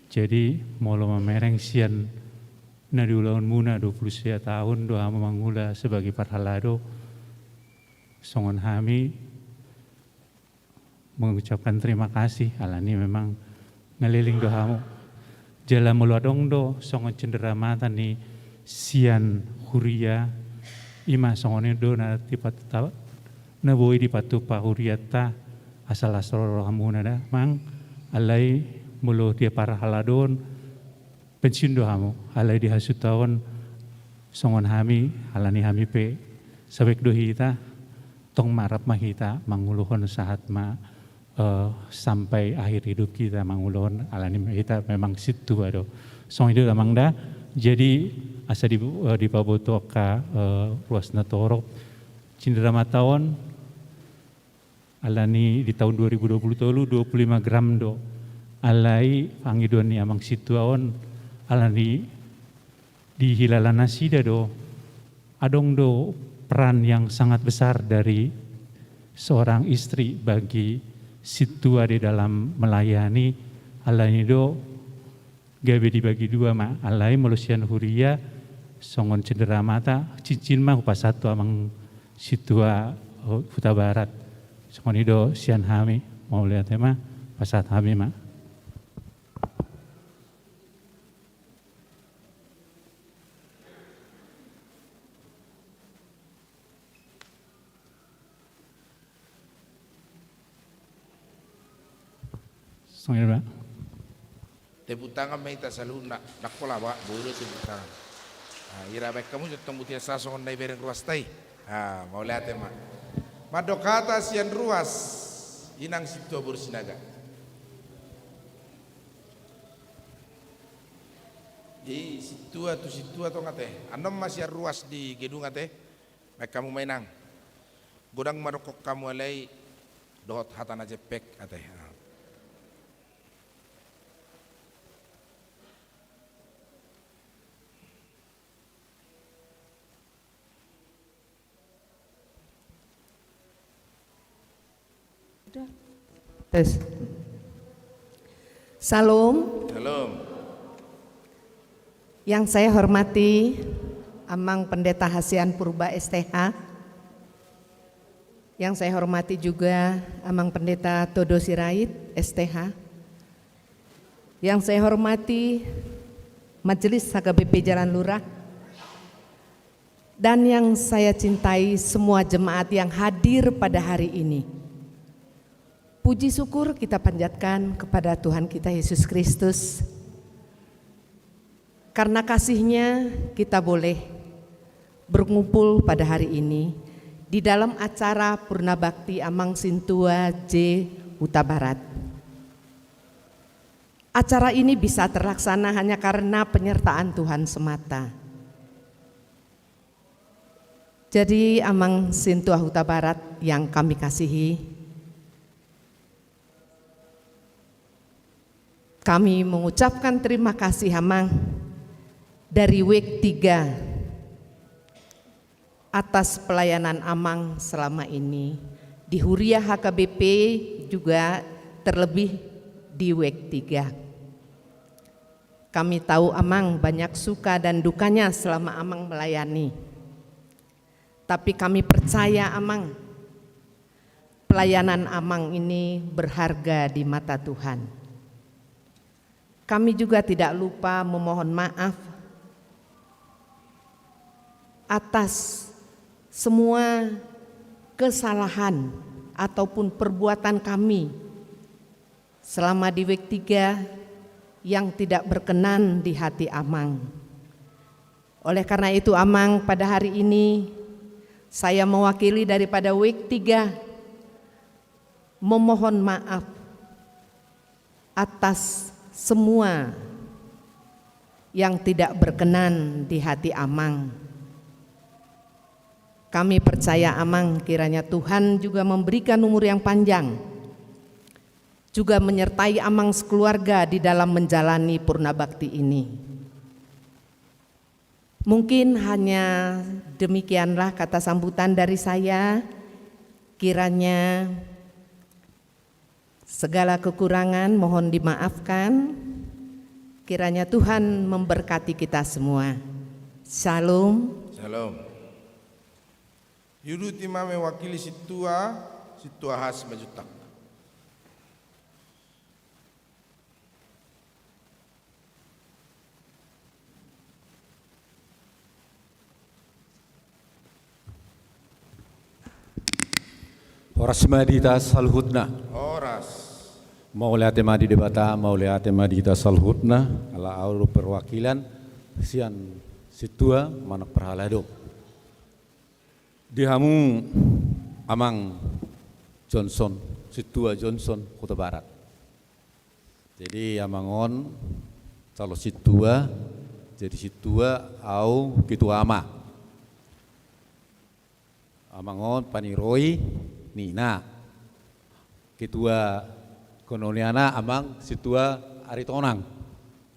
Jadi, molo mamereng sian na di ulaonmuna, dua puluh sia tahun do hamu mangula sebagai parhalado, songon hami mengucapkan terima kasih, alani memang ngaleleng do hamu. Jala molo adong do songon cindramata ni sian huria, i ma songon i do na tipat-, na boi dipatupa hurianta, asa las rohamuna da, Amang, alai molo di parhalado on, pensiun do hamu, alai di hasintua on songon hami, alani hami pe sabaik do hita, tong ma rap ma hita manguluhon sahat ma, eh, sampai akhir hidup hita manguluhon, alani hita memang sintua do. Songon i do Amang da, jadi asa di, eh, dipaboto angka, eh, ruas na torop, Sindaramata on, alani di tahun dua ribu dua puluh tolu, dua puluh lima gram do. Alai pangidoan ni amang sintua on, alani dihilala nasida do, adong do peran yang sangat besar dari seorang istri bagi sintua di dalam melayani. Alani do gabe dibagi dua ma, alai molo sian huria songon sindaramata, cincin ma hupasahat tu amang sintua Hutabarat. Songon i do sian hami, mauliate ma, pasahat hami ma. Songon i do, Pak. Tepuk tangan ma hita saluhutna. Ndang pola, Pak, boi do tepuk tangan. Ah, ira baen hamu jo tong, butian sa songon na ibereng ruasta i. Ah, mauliate ma. Mandok hata sian ruas, inang sintua boru Sinaga. Jadi sintua tu sintua tong ate. Annon ma sian ruas di gedung ate. Baen hamu ma, inang. Godang ma dokkon hamu alai dohot hata na jempek ate. Tes. Shalom. Shalom. Yang saya hormati Amang Pendeta Hasian Purba, S T H. Yang saya hormati juga Amang Pendeta Todo Sirait, S T H. Yang saya hormati Majelis H K B P Jalan Lurah. Dan yang saya cintai semua jemaat yang hadir pada hari ini. Puji syukur kita panjatkan kepada Tuhan kita Yesus Kristus. Karena kasih-Nya kita boleh berkumpul pada hari ini di dalam acara Purna Bakti Amang Sintua J Hutabarat. Acara ini bisa terlaksana hanya karena penyertaan Tuhan semata. Jadi, Amang Sintua Hutabarat yang kami kasihi, kami mengucapkan terima kasih, Amang, dari Wijk tiga atas pelayanan Amang selama ini di Huria H K B P, juga terlebih di Wijk tiga. Kami tahu Amang banyak suka dan dukanya selama Amang melayani. Tapi kami percaya, Amang, pelayanan Amang ini berharga di mata Tuhan. Kami juga tidak lupa memohon maaf atas semua kesalahan ataupun perbuatan kami selama di Wijk tiga yang tidak berkenan di hati Amang. Oleh karena itu, Amang, pada hari ini saya mewakili daripada Wijk tiga memohon maaf atas semua yang tidak berkenan di hati Amang. Kami percaya, Amang, kiranya Tuhan juga memberikan umur yang panjang, juga menyertai Amang sekeluarga di dalam menjalani Purna Bakti ini. Mungkin hanya demikianlah kata sambutan dari saya. Kiranya segala kekurangan mohon dimaafkan. Kiranya Tuhan memberkati kita semua. Shalom. Shalom. Diuduti ma mewakili sintua, Sintua H. Simanjuntak. Horas ma di hita saluhutna. Horas. Mauliate ma di Debata, mauliate ma di hita saluhutna, ala ahu do perwakilan sian sintua manang parhalado. Di hamu Amang Johnson, Sintua Johnson Hutabarat. Jadi amang on calon sintua, jadi sintua, ahu ketua ama. Amang on paniroi ni ina. Ketua komuniana Amang Sintua Aritonang.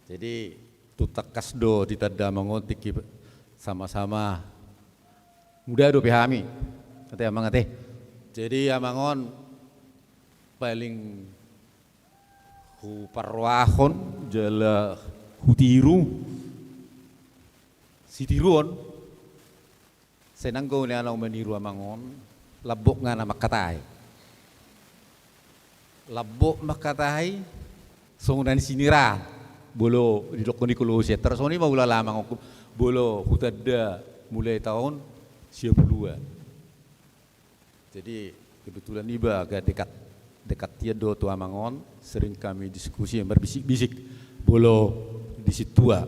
Jadi, tung tangkas do ditanda Amang on tingki sama-sama muda dope hami. Ate Amang ate. Jadi, Amang on paling huparrohahon jala hutiru sitiruon. Sai nanggo nian ahu maniru Amang on, lambok nang na mangkatai. Lambok mangkatai, songon na ni sinira, molo didokkon ni Kolose. Tarsongon i ma ulala Amang on, molo hutanda mulai taon sia puluan. Jadi, kebetulan iba agak dekat, dekat ia do tu Amang on, sering kami diskusi marbisik-bisik, molo di Sintua.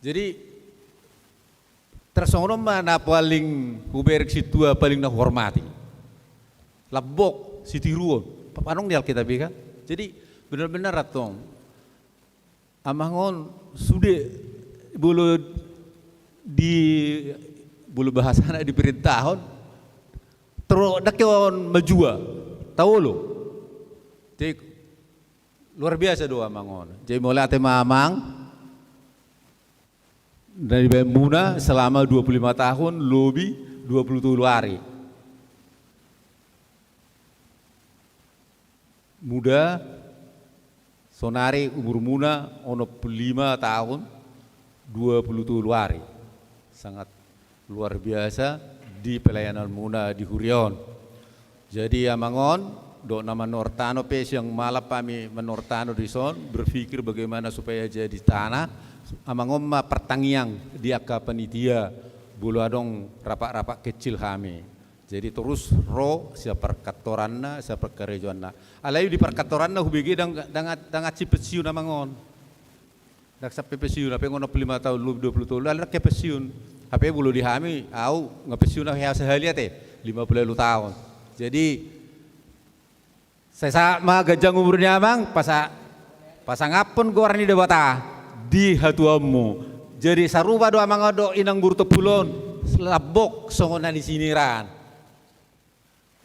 Jadi, tarsongon on ma na paling hubereng Sintua, paling na huhormati. Lambok, sitiruon, papanong di Alkitab i kan. Jadi, benar-benar antong. Amang on sude molo di, molo bahasana diperintahon, tro dake on majua, taolo. Jadi, luar biasa do Amang on. Jadi, mauliate ma Amang. Na dibaen muna selama dua puluh lima tahun, lobi dua puluh tolu ari. Muda, sonari umur muna onom puluh lima tahun, dua puluh tolu ari. Sangat luar biasa di pelayanan muna di huria on. Jadi, Amang on, dohot na manortor tano pe, siang malam hami manortor tano dison, berpikir bagaimana supaya jadi tanah. Amang on ma partangiang di angka panitia, molo adong rapat-rapat kecil hami. Jadi torus ro sian parkantoranna, sian parkarejoanna. Alai di parkantoranna hubege ndang, ndang, ndang hansit pensiun Amang on. Ndang sampe pensiun, hape onom puluh lima tahun, lobi dua puluh tolu, alai ndang hansit pensiun. Hape molo di hami, ahu, nga pensiun ahu hea sahali ate, lima puluh ualu tahun. Jadi, sai sahat ma ganjang umur ni Amang, pasa-, pasangaphon goar ni Debata di hatuaonmu. Jadi, sarupa do Amang on dohot Inang Guru Tompul on, lambok songon na ni sinira.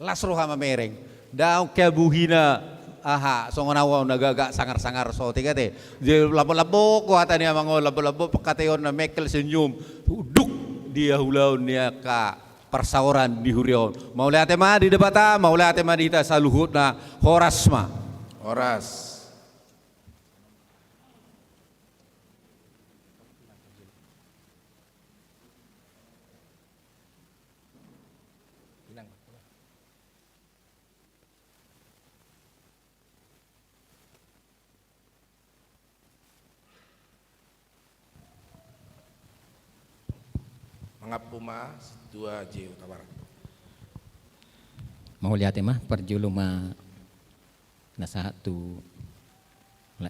Las roha mamereng. Ndang kebuhina, aha, songon ahu na agak-agak sangar-sangar sotik ate. Jadi lambok-lambok do hata ni Amang on, lambok-lambok pangkataionna, mengkel senyum. Duk di ulaon ni angka parsaoran di huria on. Mauliate ma di Debata, mauliate ma di hita saluhutna. Horas ma. Horas. Mangampu ma Sintua J Hutabarat. Mauliate ma, parjolo ma pinasahat tu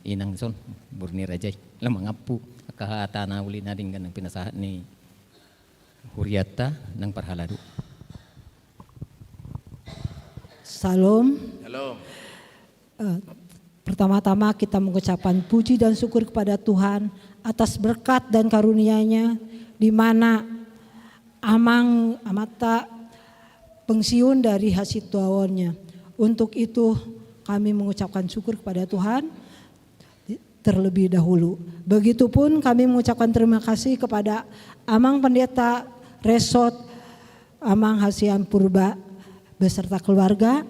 Inang son, boru ni raja i. Laho mangampu angka hata na uli na denggan nang pinasahat ni hurianta nang parhalado. Syalom. Syalom. Eh, pertama-tama kita mengucapkan puji dan syukur kepada Tuhan atas berkat dan karunia-Nya, di mana Amang, Amanta pensiun dari hasintuaonnya. Untuk itu, kami mengucapkan syukur kepada Tuhan terlebih dahulu. Begitupun kami mengucapkan terima kasih kepada Amang Pendeta Resort, Amang Hasian Purba beserta keluarga,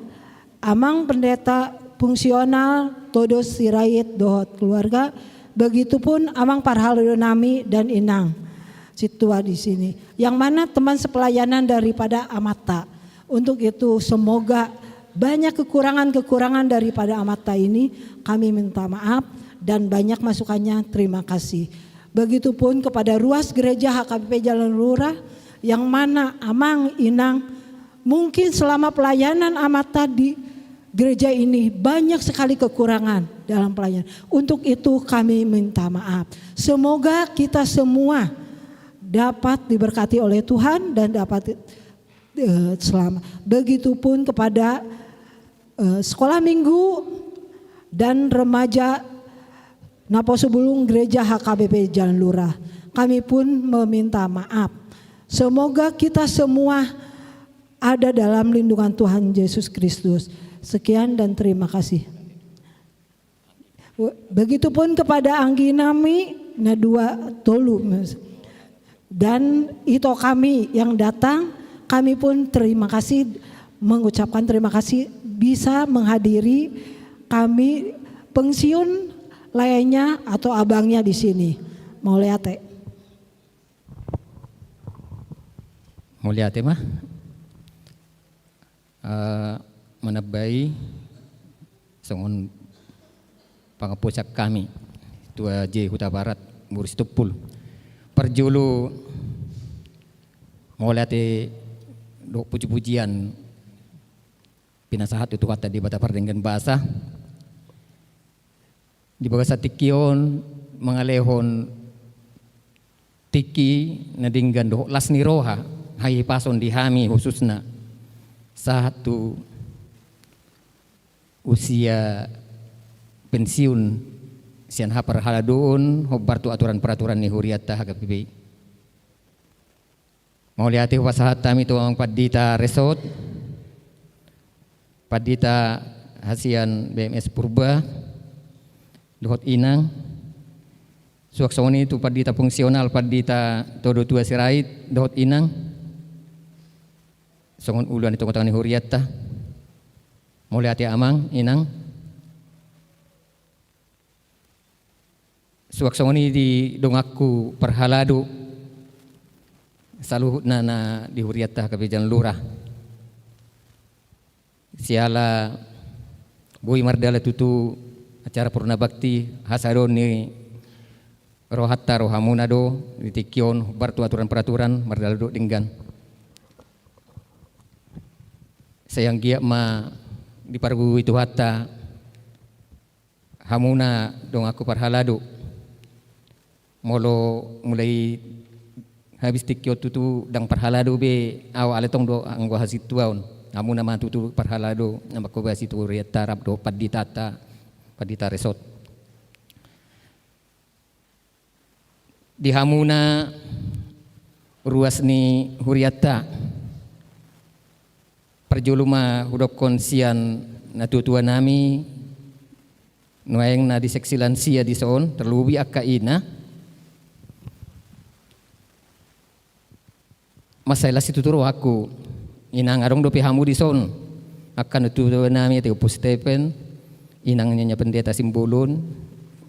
Amang Pendeta Fungsional Todos Sirait dohot keluarga, begitupun Amang parhalado nami dan Inang Sintua di sini, yang mana teman sepelayanan daripada Amanta. Untuk itu, semoga banyak kekurangan-kekurangan daripada Amanta ini, kami minta maaf, dan banyak masukannya, terima kasih. Begitupun kepada ruas gereja H K B P Jalan Lurah, yang mana Amang, Inang, mungkin selama pelayanan Amanta di gereja ini banyak sekali kekurangan dalam pelayanan. Untuk itu kami minta maaf. Semoga kita semua dapat diberkati oleh Tuhan dan dapat, eh, selamat. Begitupun kepada, eh, sekolah minggu dan remaja Naposo Bulung Gereja H K B P Jalan Lurah. Kami pun meminta maaf. Semoga kita semua ada dalam lindungan Tuhan Yesus Kristus. Sekian dan terima kasih. Begitupun kepada anggi nami na dua tolu. Dan ito kami yang datang, kami pun terima kasih, mengucapkan terima kasih bisa menghadiri kami pensiun lainnya atau abangnya di sini. Mauliate. Mauliate ma. Eh, manambai songon pangampusan hami, Tua J Hutabarat, Boru Sitompul. Parjolo mauliate dohot puji-pujian pinasahat tu Tuhanta Debata pardenggan basa. Di bagasan tingki on mangalehon tingki na denggan dohot las ni roha, hahipason di hami khususna sahat tu usia pensiun sian haparhaladoon hombar tu aturan-peraturan ni hurianta H K P P I. Mauliate hupasahat hami tu amang pandita resort, pandita hasian B M S Purba, dohot inang. Suang songon i tu pandita fungsional, pandita Todotua Sirait, dohot inang. Songon uluan di tonga-tonga ni hurianta. Mauliate amang, inang. Suang songon i di donganku parhalado saluhutna na di hurianta H K P P I Jalan Lurah. Siala boi mardalan tutu acara purna bakti, hasadon ni rohanta rohamuna do di tingki on, hombar tu aturan-peraturan mardalan dohot denggan. Sai anggiat ma dipargogoi Tuhanta hamuna donganku parhalado. Molo mulai habis tingki on tutu ndang parhalado be ahu, alai tong do anggo hasintuaon. Hamuna ma tutu parhalado na mangkobasi tu hurianta rap dohot panditanta, pandita resort. Di hamuna ruas ni hurianta, parjolo ma hudokkon sian natua-tua nami nuaeng na di seksi lansia dison, terlebih angka ina. Mansai las situtu rohangku, inang, adong dope hamu dison, angka natua-tua nami, ate Ompu Stephen, inang Nyonya Pendeta Simbolon,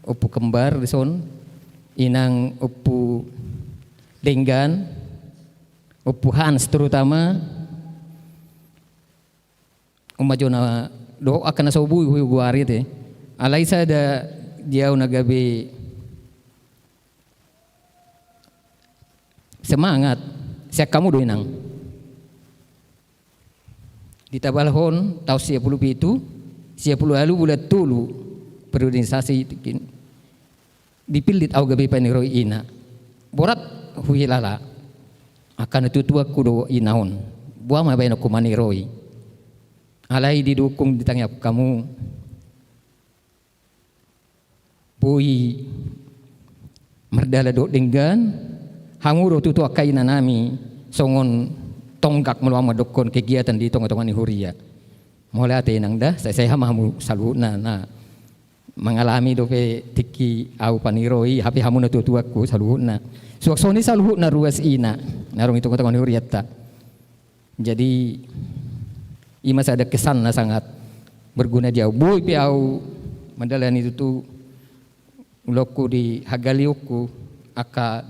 Ompu Kembar dison, inang Ompu Denggan, Ompu Hans terutama. Umajona dohot angka na so boi hugoari ate. Alai sada di ahu na gabe semangat, sian hamu do, inang. Ditabalhon taon sia pulu pitu, sia pulu ualu bulan tolu, periodisasi. Dipillit ahu gabe paniroi ina. Borat huhilala. Angka natua-tuangku do ina on. Boha ma baenonku maniroi. Alai didukung, ditangiangkon hamu. Boi mardalan dohot denggan, hamu do tutu angka ina nami songon tonggak molo ahu mandokkon kegiatan di tonga-tonga ni huria. Mauliate inang da, sai-sai ma hamu saluhutna na mangalami dope tingki ahu paniroi, hape hamu natua-tuangku saluhutna. Suang songon i saluhutna ruas ina na adong di tonga-tonga ni hurianta. Jadi, i ma sada kesan na sangat berguna di ahu. Boi pe ahu mandalani tutu ulaonku di hagaleonku, angka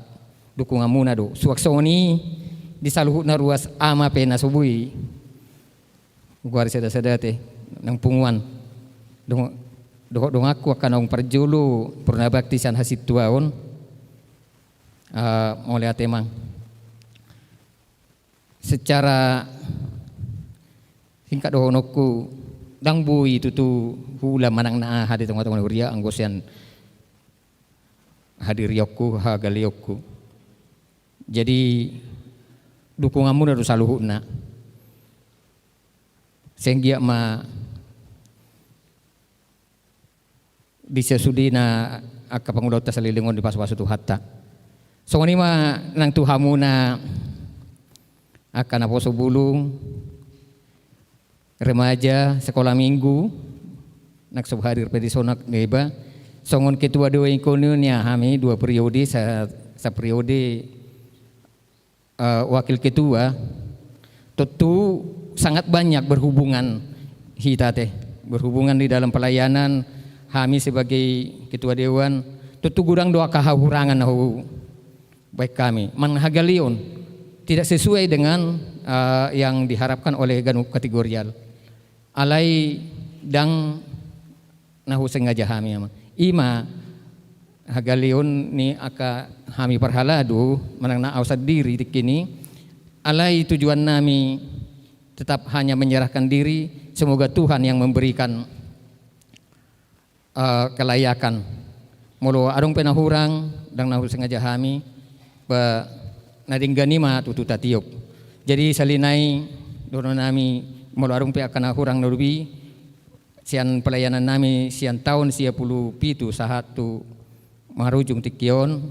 dukunganmuna do. Suang songon i di saluhutna ruas ama pe na so boi hugoari sada-sada ate, nang punguan. Dong-, dohot donganku angka naung parjolo purna bakti sian hasintuaon. Ah, mauliate, amang. Secara singkat dohononku, ndang boi tutu huula manang na aha di tonga-tonga ni huria anggo sian hadirionku, hagaleonku. Jadi, dukunganmuna do saluhutna. Sai anggiat ma di sasudena angka pangulaonta saleleng on dipasu-pasu Tuhanta. Songon i ma nang tu hamuna angka naposobulung, remaja, sekolah minggu, nang so hadir pe di son, deba. Songon ketua dewan i, ingkon nian hami dua periode, sa-, saperiode, eh, wakil ketua, tentu sangat banyak berhubungan hita te, berhubungan di dalam pelayanan. Hami sebagai ketua dewan, tentu godang do angka hahurangan na hubaen hami. Manang hagaleon, tidak sesuai dengan, eh, yang diharapkan oleh ganup kategorial. Alai ndang na husengaja hami, ama. I ma hagaleon ni angka hami parhalado, manang na au sandiri tingki i. Alai tujuan nami tetap hanya menyerahkan diri, semoga Tuhan yang memberikan, eh, kelayakan. Molo adong pe na hurang, ndang na husengaja hami, ba na denggan i ma tutu tatiop. Jadi sahali nai dohonon nami, molo adong pe angka na hurang na lobi, sian pelayanan nami sian taon sia pulu pitu sahat tu marujung tingki on,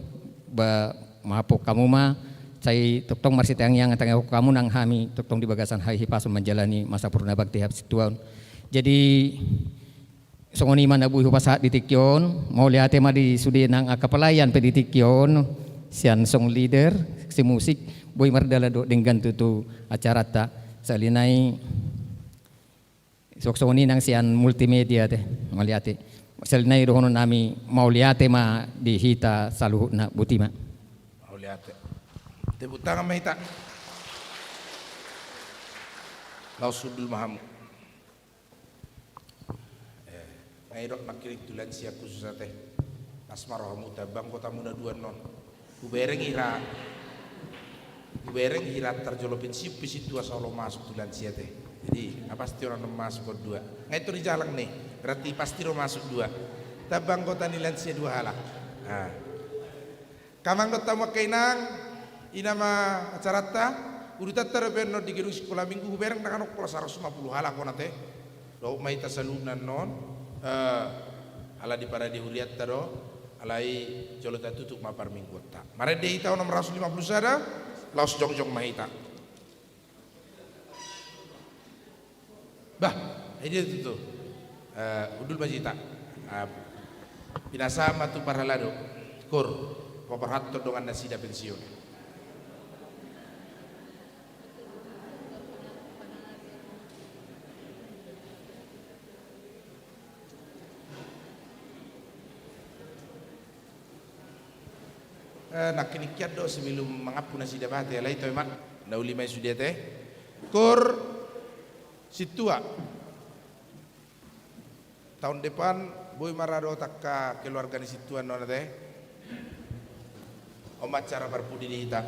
ba maafhon hamu ma, sai tongtong marsitangihon, tangihon hamu nang hami tongtong di bagasan hahipason manjalani masa purna bakti hapsintuaon. Jadi songon i ma na boi hupasahat di tingki on. Mauliate ma di sude nang angka pelayan pe di tingki on, sian song leader, seksi musik, boi mardalan dohot denggan tutu acaranta. Sahali nai, songon i nang sian multimedia te, mauliate. Sahali nai dohonon nami, mauliate ma di hita saluhutna, boti ma. Mauliate. Tepuk tangan ma hita. Laos hundul ma hamu. Eh, nga i dok nangkining tu lansia khusus ate. Las ma rohamu, tabang gotamuna dua annon. Hubereng hira, hubereng hira antar jolo pensiun pe sintua asa olo masuk tu lansia te. Jadi, nga pasti on annon masuk on dua. Nga i tu di jalang ni, berarti pasti ro masuk dua. Tabang gota ni lansia dua halak. Nah. Amang dohot hamu angka inang, i nama acaranta. Urutanta dope annon di gedung sikola minggu, hubereng ndang adong pola saratus lima pulu halak on ate. Dohot ma hita saluhutna annon, eh, ala di parade hurianta do, alai jolo tatutup ma parmingguonta. Marende hita onom ratus lima pulu sada, laos jongjong ma hita. Bah, i dia tutu. Eh, hundul ma hita. Eh, pinasahat ma tu parhalado. Kur, paborhathon dongan nasida pensiun. Eh, nangkining hian do sebelum mangampu nasida bah ate, alai toe ma, na uli ma i sude ate. Kur, sintua. Taon depan, boi ma ra dohot angka keluarga ni sintua annon ate. On ma acara parpudi ni hita.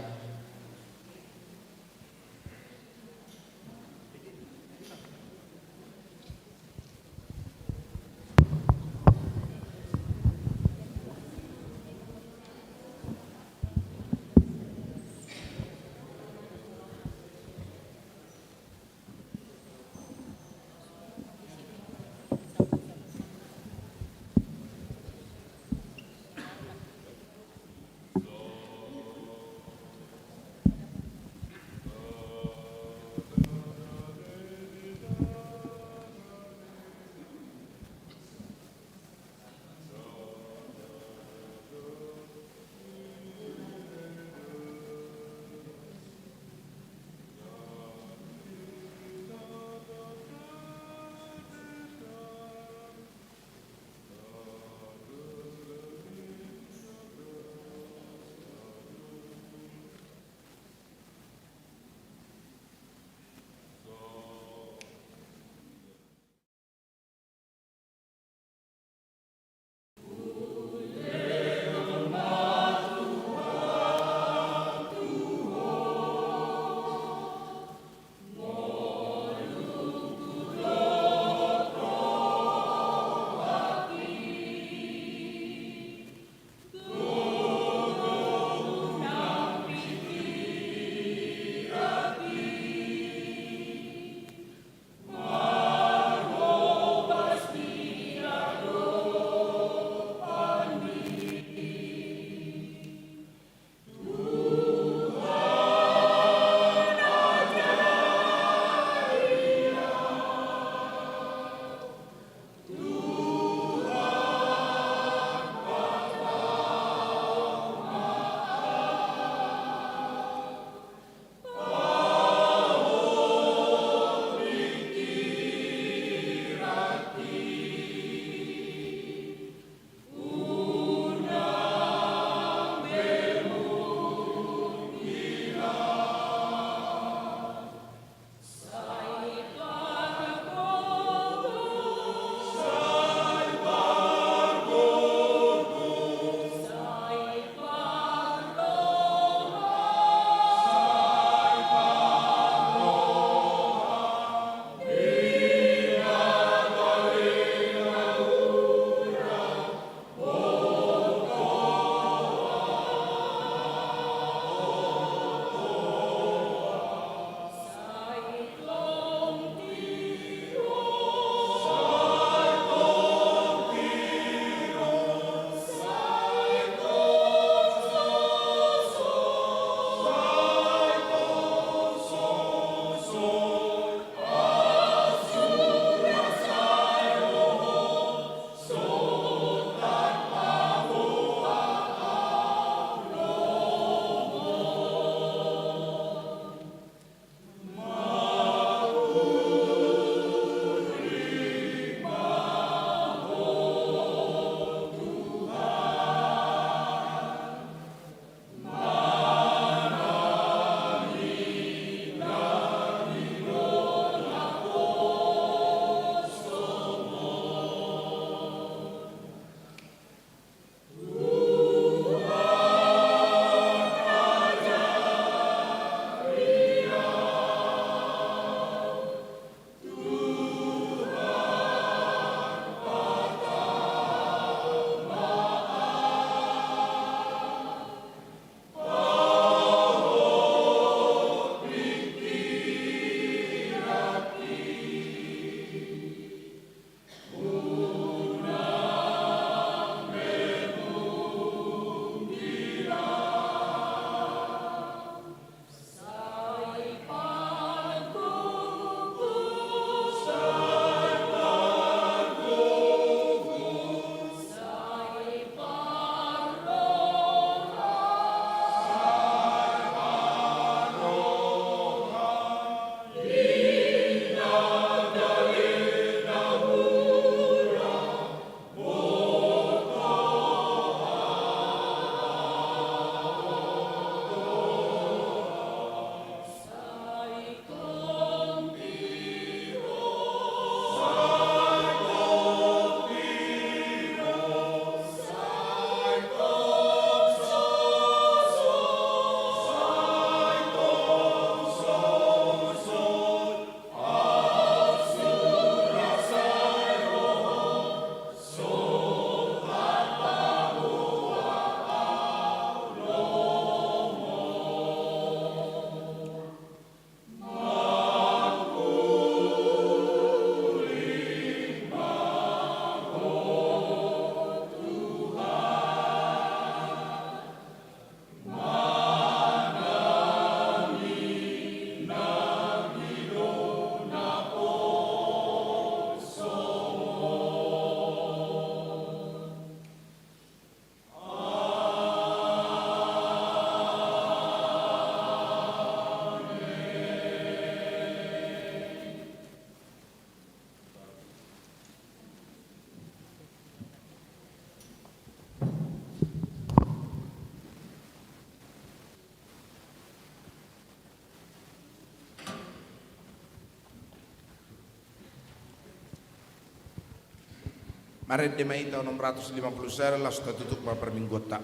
Marende ma hita onom ratus lima pulu sada, laos tatutup ma parmingguonta.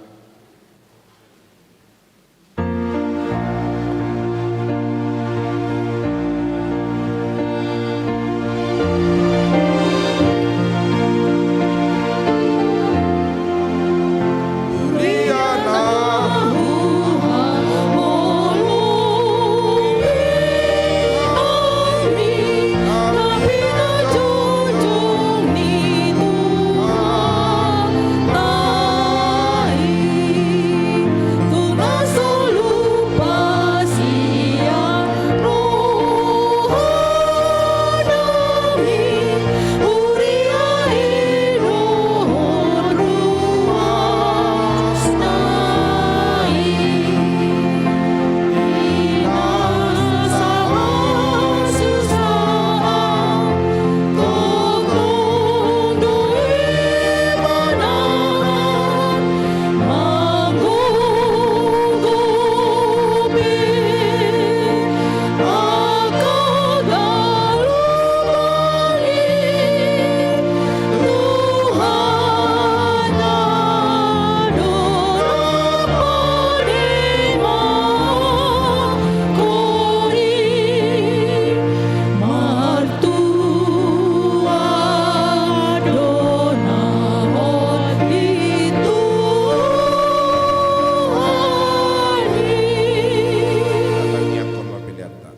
Tangiangkon ma peleanta.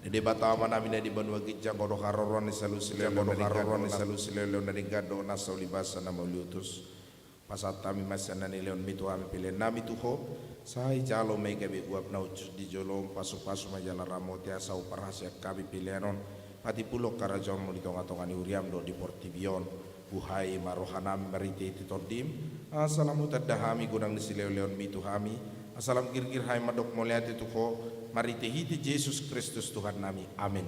Di Debata Amanami na di banua ginjang, Ho do haroroan ni saluhut silehon-lehon na denggan dohot na so ulibasa na mauliutus. Pasahat hami ma sian na nilehonMi tu hami peleannami tu Ho, sai jalo ma i gabe uap na hushus di joloM, pasu-pasu ma jala ramoti asa huparhaseang hami pelean on patimbulhon harajaonMu di tonga-tonga ni huriaM dohot di portibi on. Buhai ma rohanami marhite-hite TondiM, asa lam hutanda hami godang ni silehon-lehonMi tu hami, asa lam girgir hami mandok mauliate tu Ho, marhite-hite Jesus Kristus Tuhannami. Amen.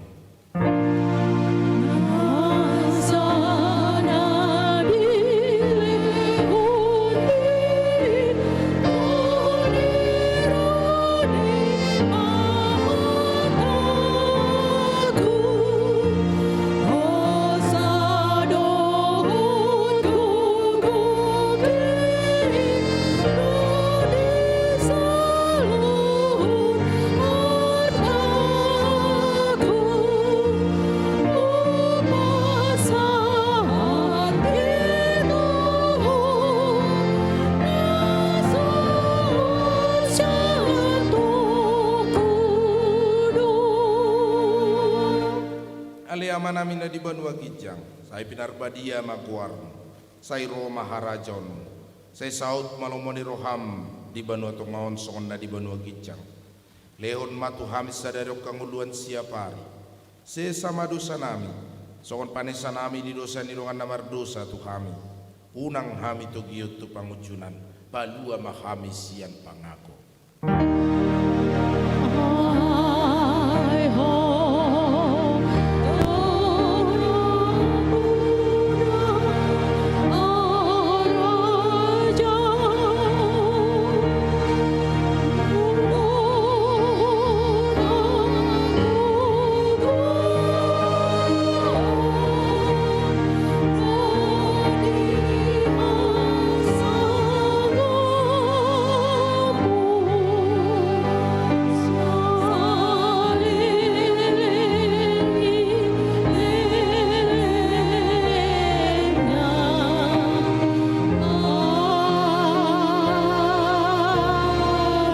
Ale Amanami na di banua ginjang, sai pinarbadia ma goarMu, sai ro ma harajaonMu, sai saut ma lomo ni rohaM di banua tonga on songon na di banua ginjang. Lehon ma tu hami sadari on hangoluan siapari. Sesa ma dosanami, songon panesanami di dosa ni dongan na mardosa tu hami. Unang hami togihon tu pangunjunan, palua ma hami sian pangago.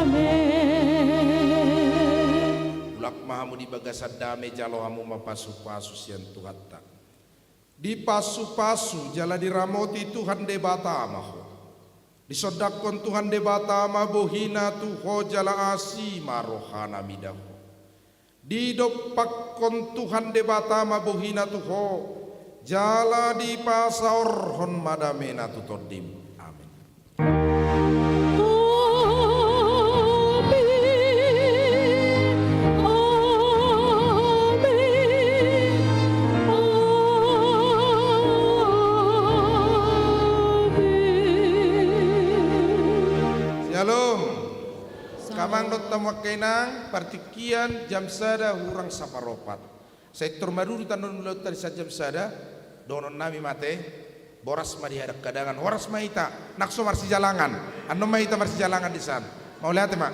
Amen. Mulak ma hamu di bagasan dame, jalo hamu ma pasu-pasu sian Tuhanta. Dipasu-pasu jala diramoti Tuhan Debata ma ho. Disondangkon Tuhan Debata ma bohiNa tu ho jala asi ma rohaNa mida ho. Didompakkon Tuhan Debata ma bohiNa tu ho, jala dipasaorhon ma dameNa tu tondim. Amen. Amen. Amen. Amen. Shalom. Shalom. Angka amang dohot hamu angka inang, partingkian jam sada hurang saparopat. Sai tor maruru tano ni ulaonta di sian jam sada, dohononnami ma ate. Boras ma di hadanghadanan, horas ma hita nang so marsijalangan. Annon ma hita marsijalangan di san. Mauliate ma.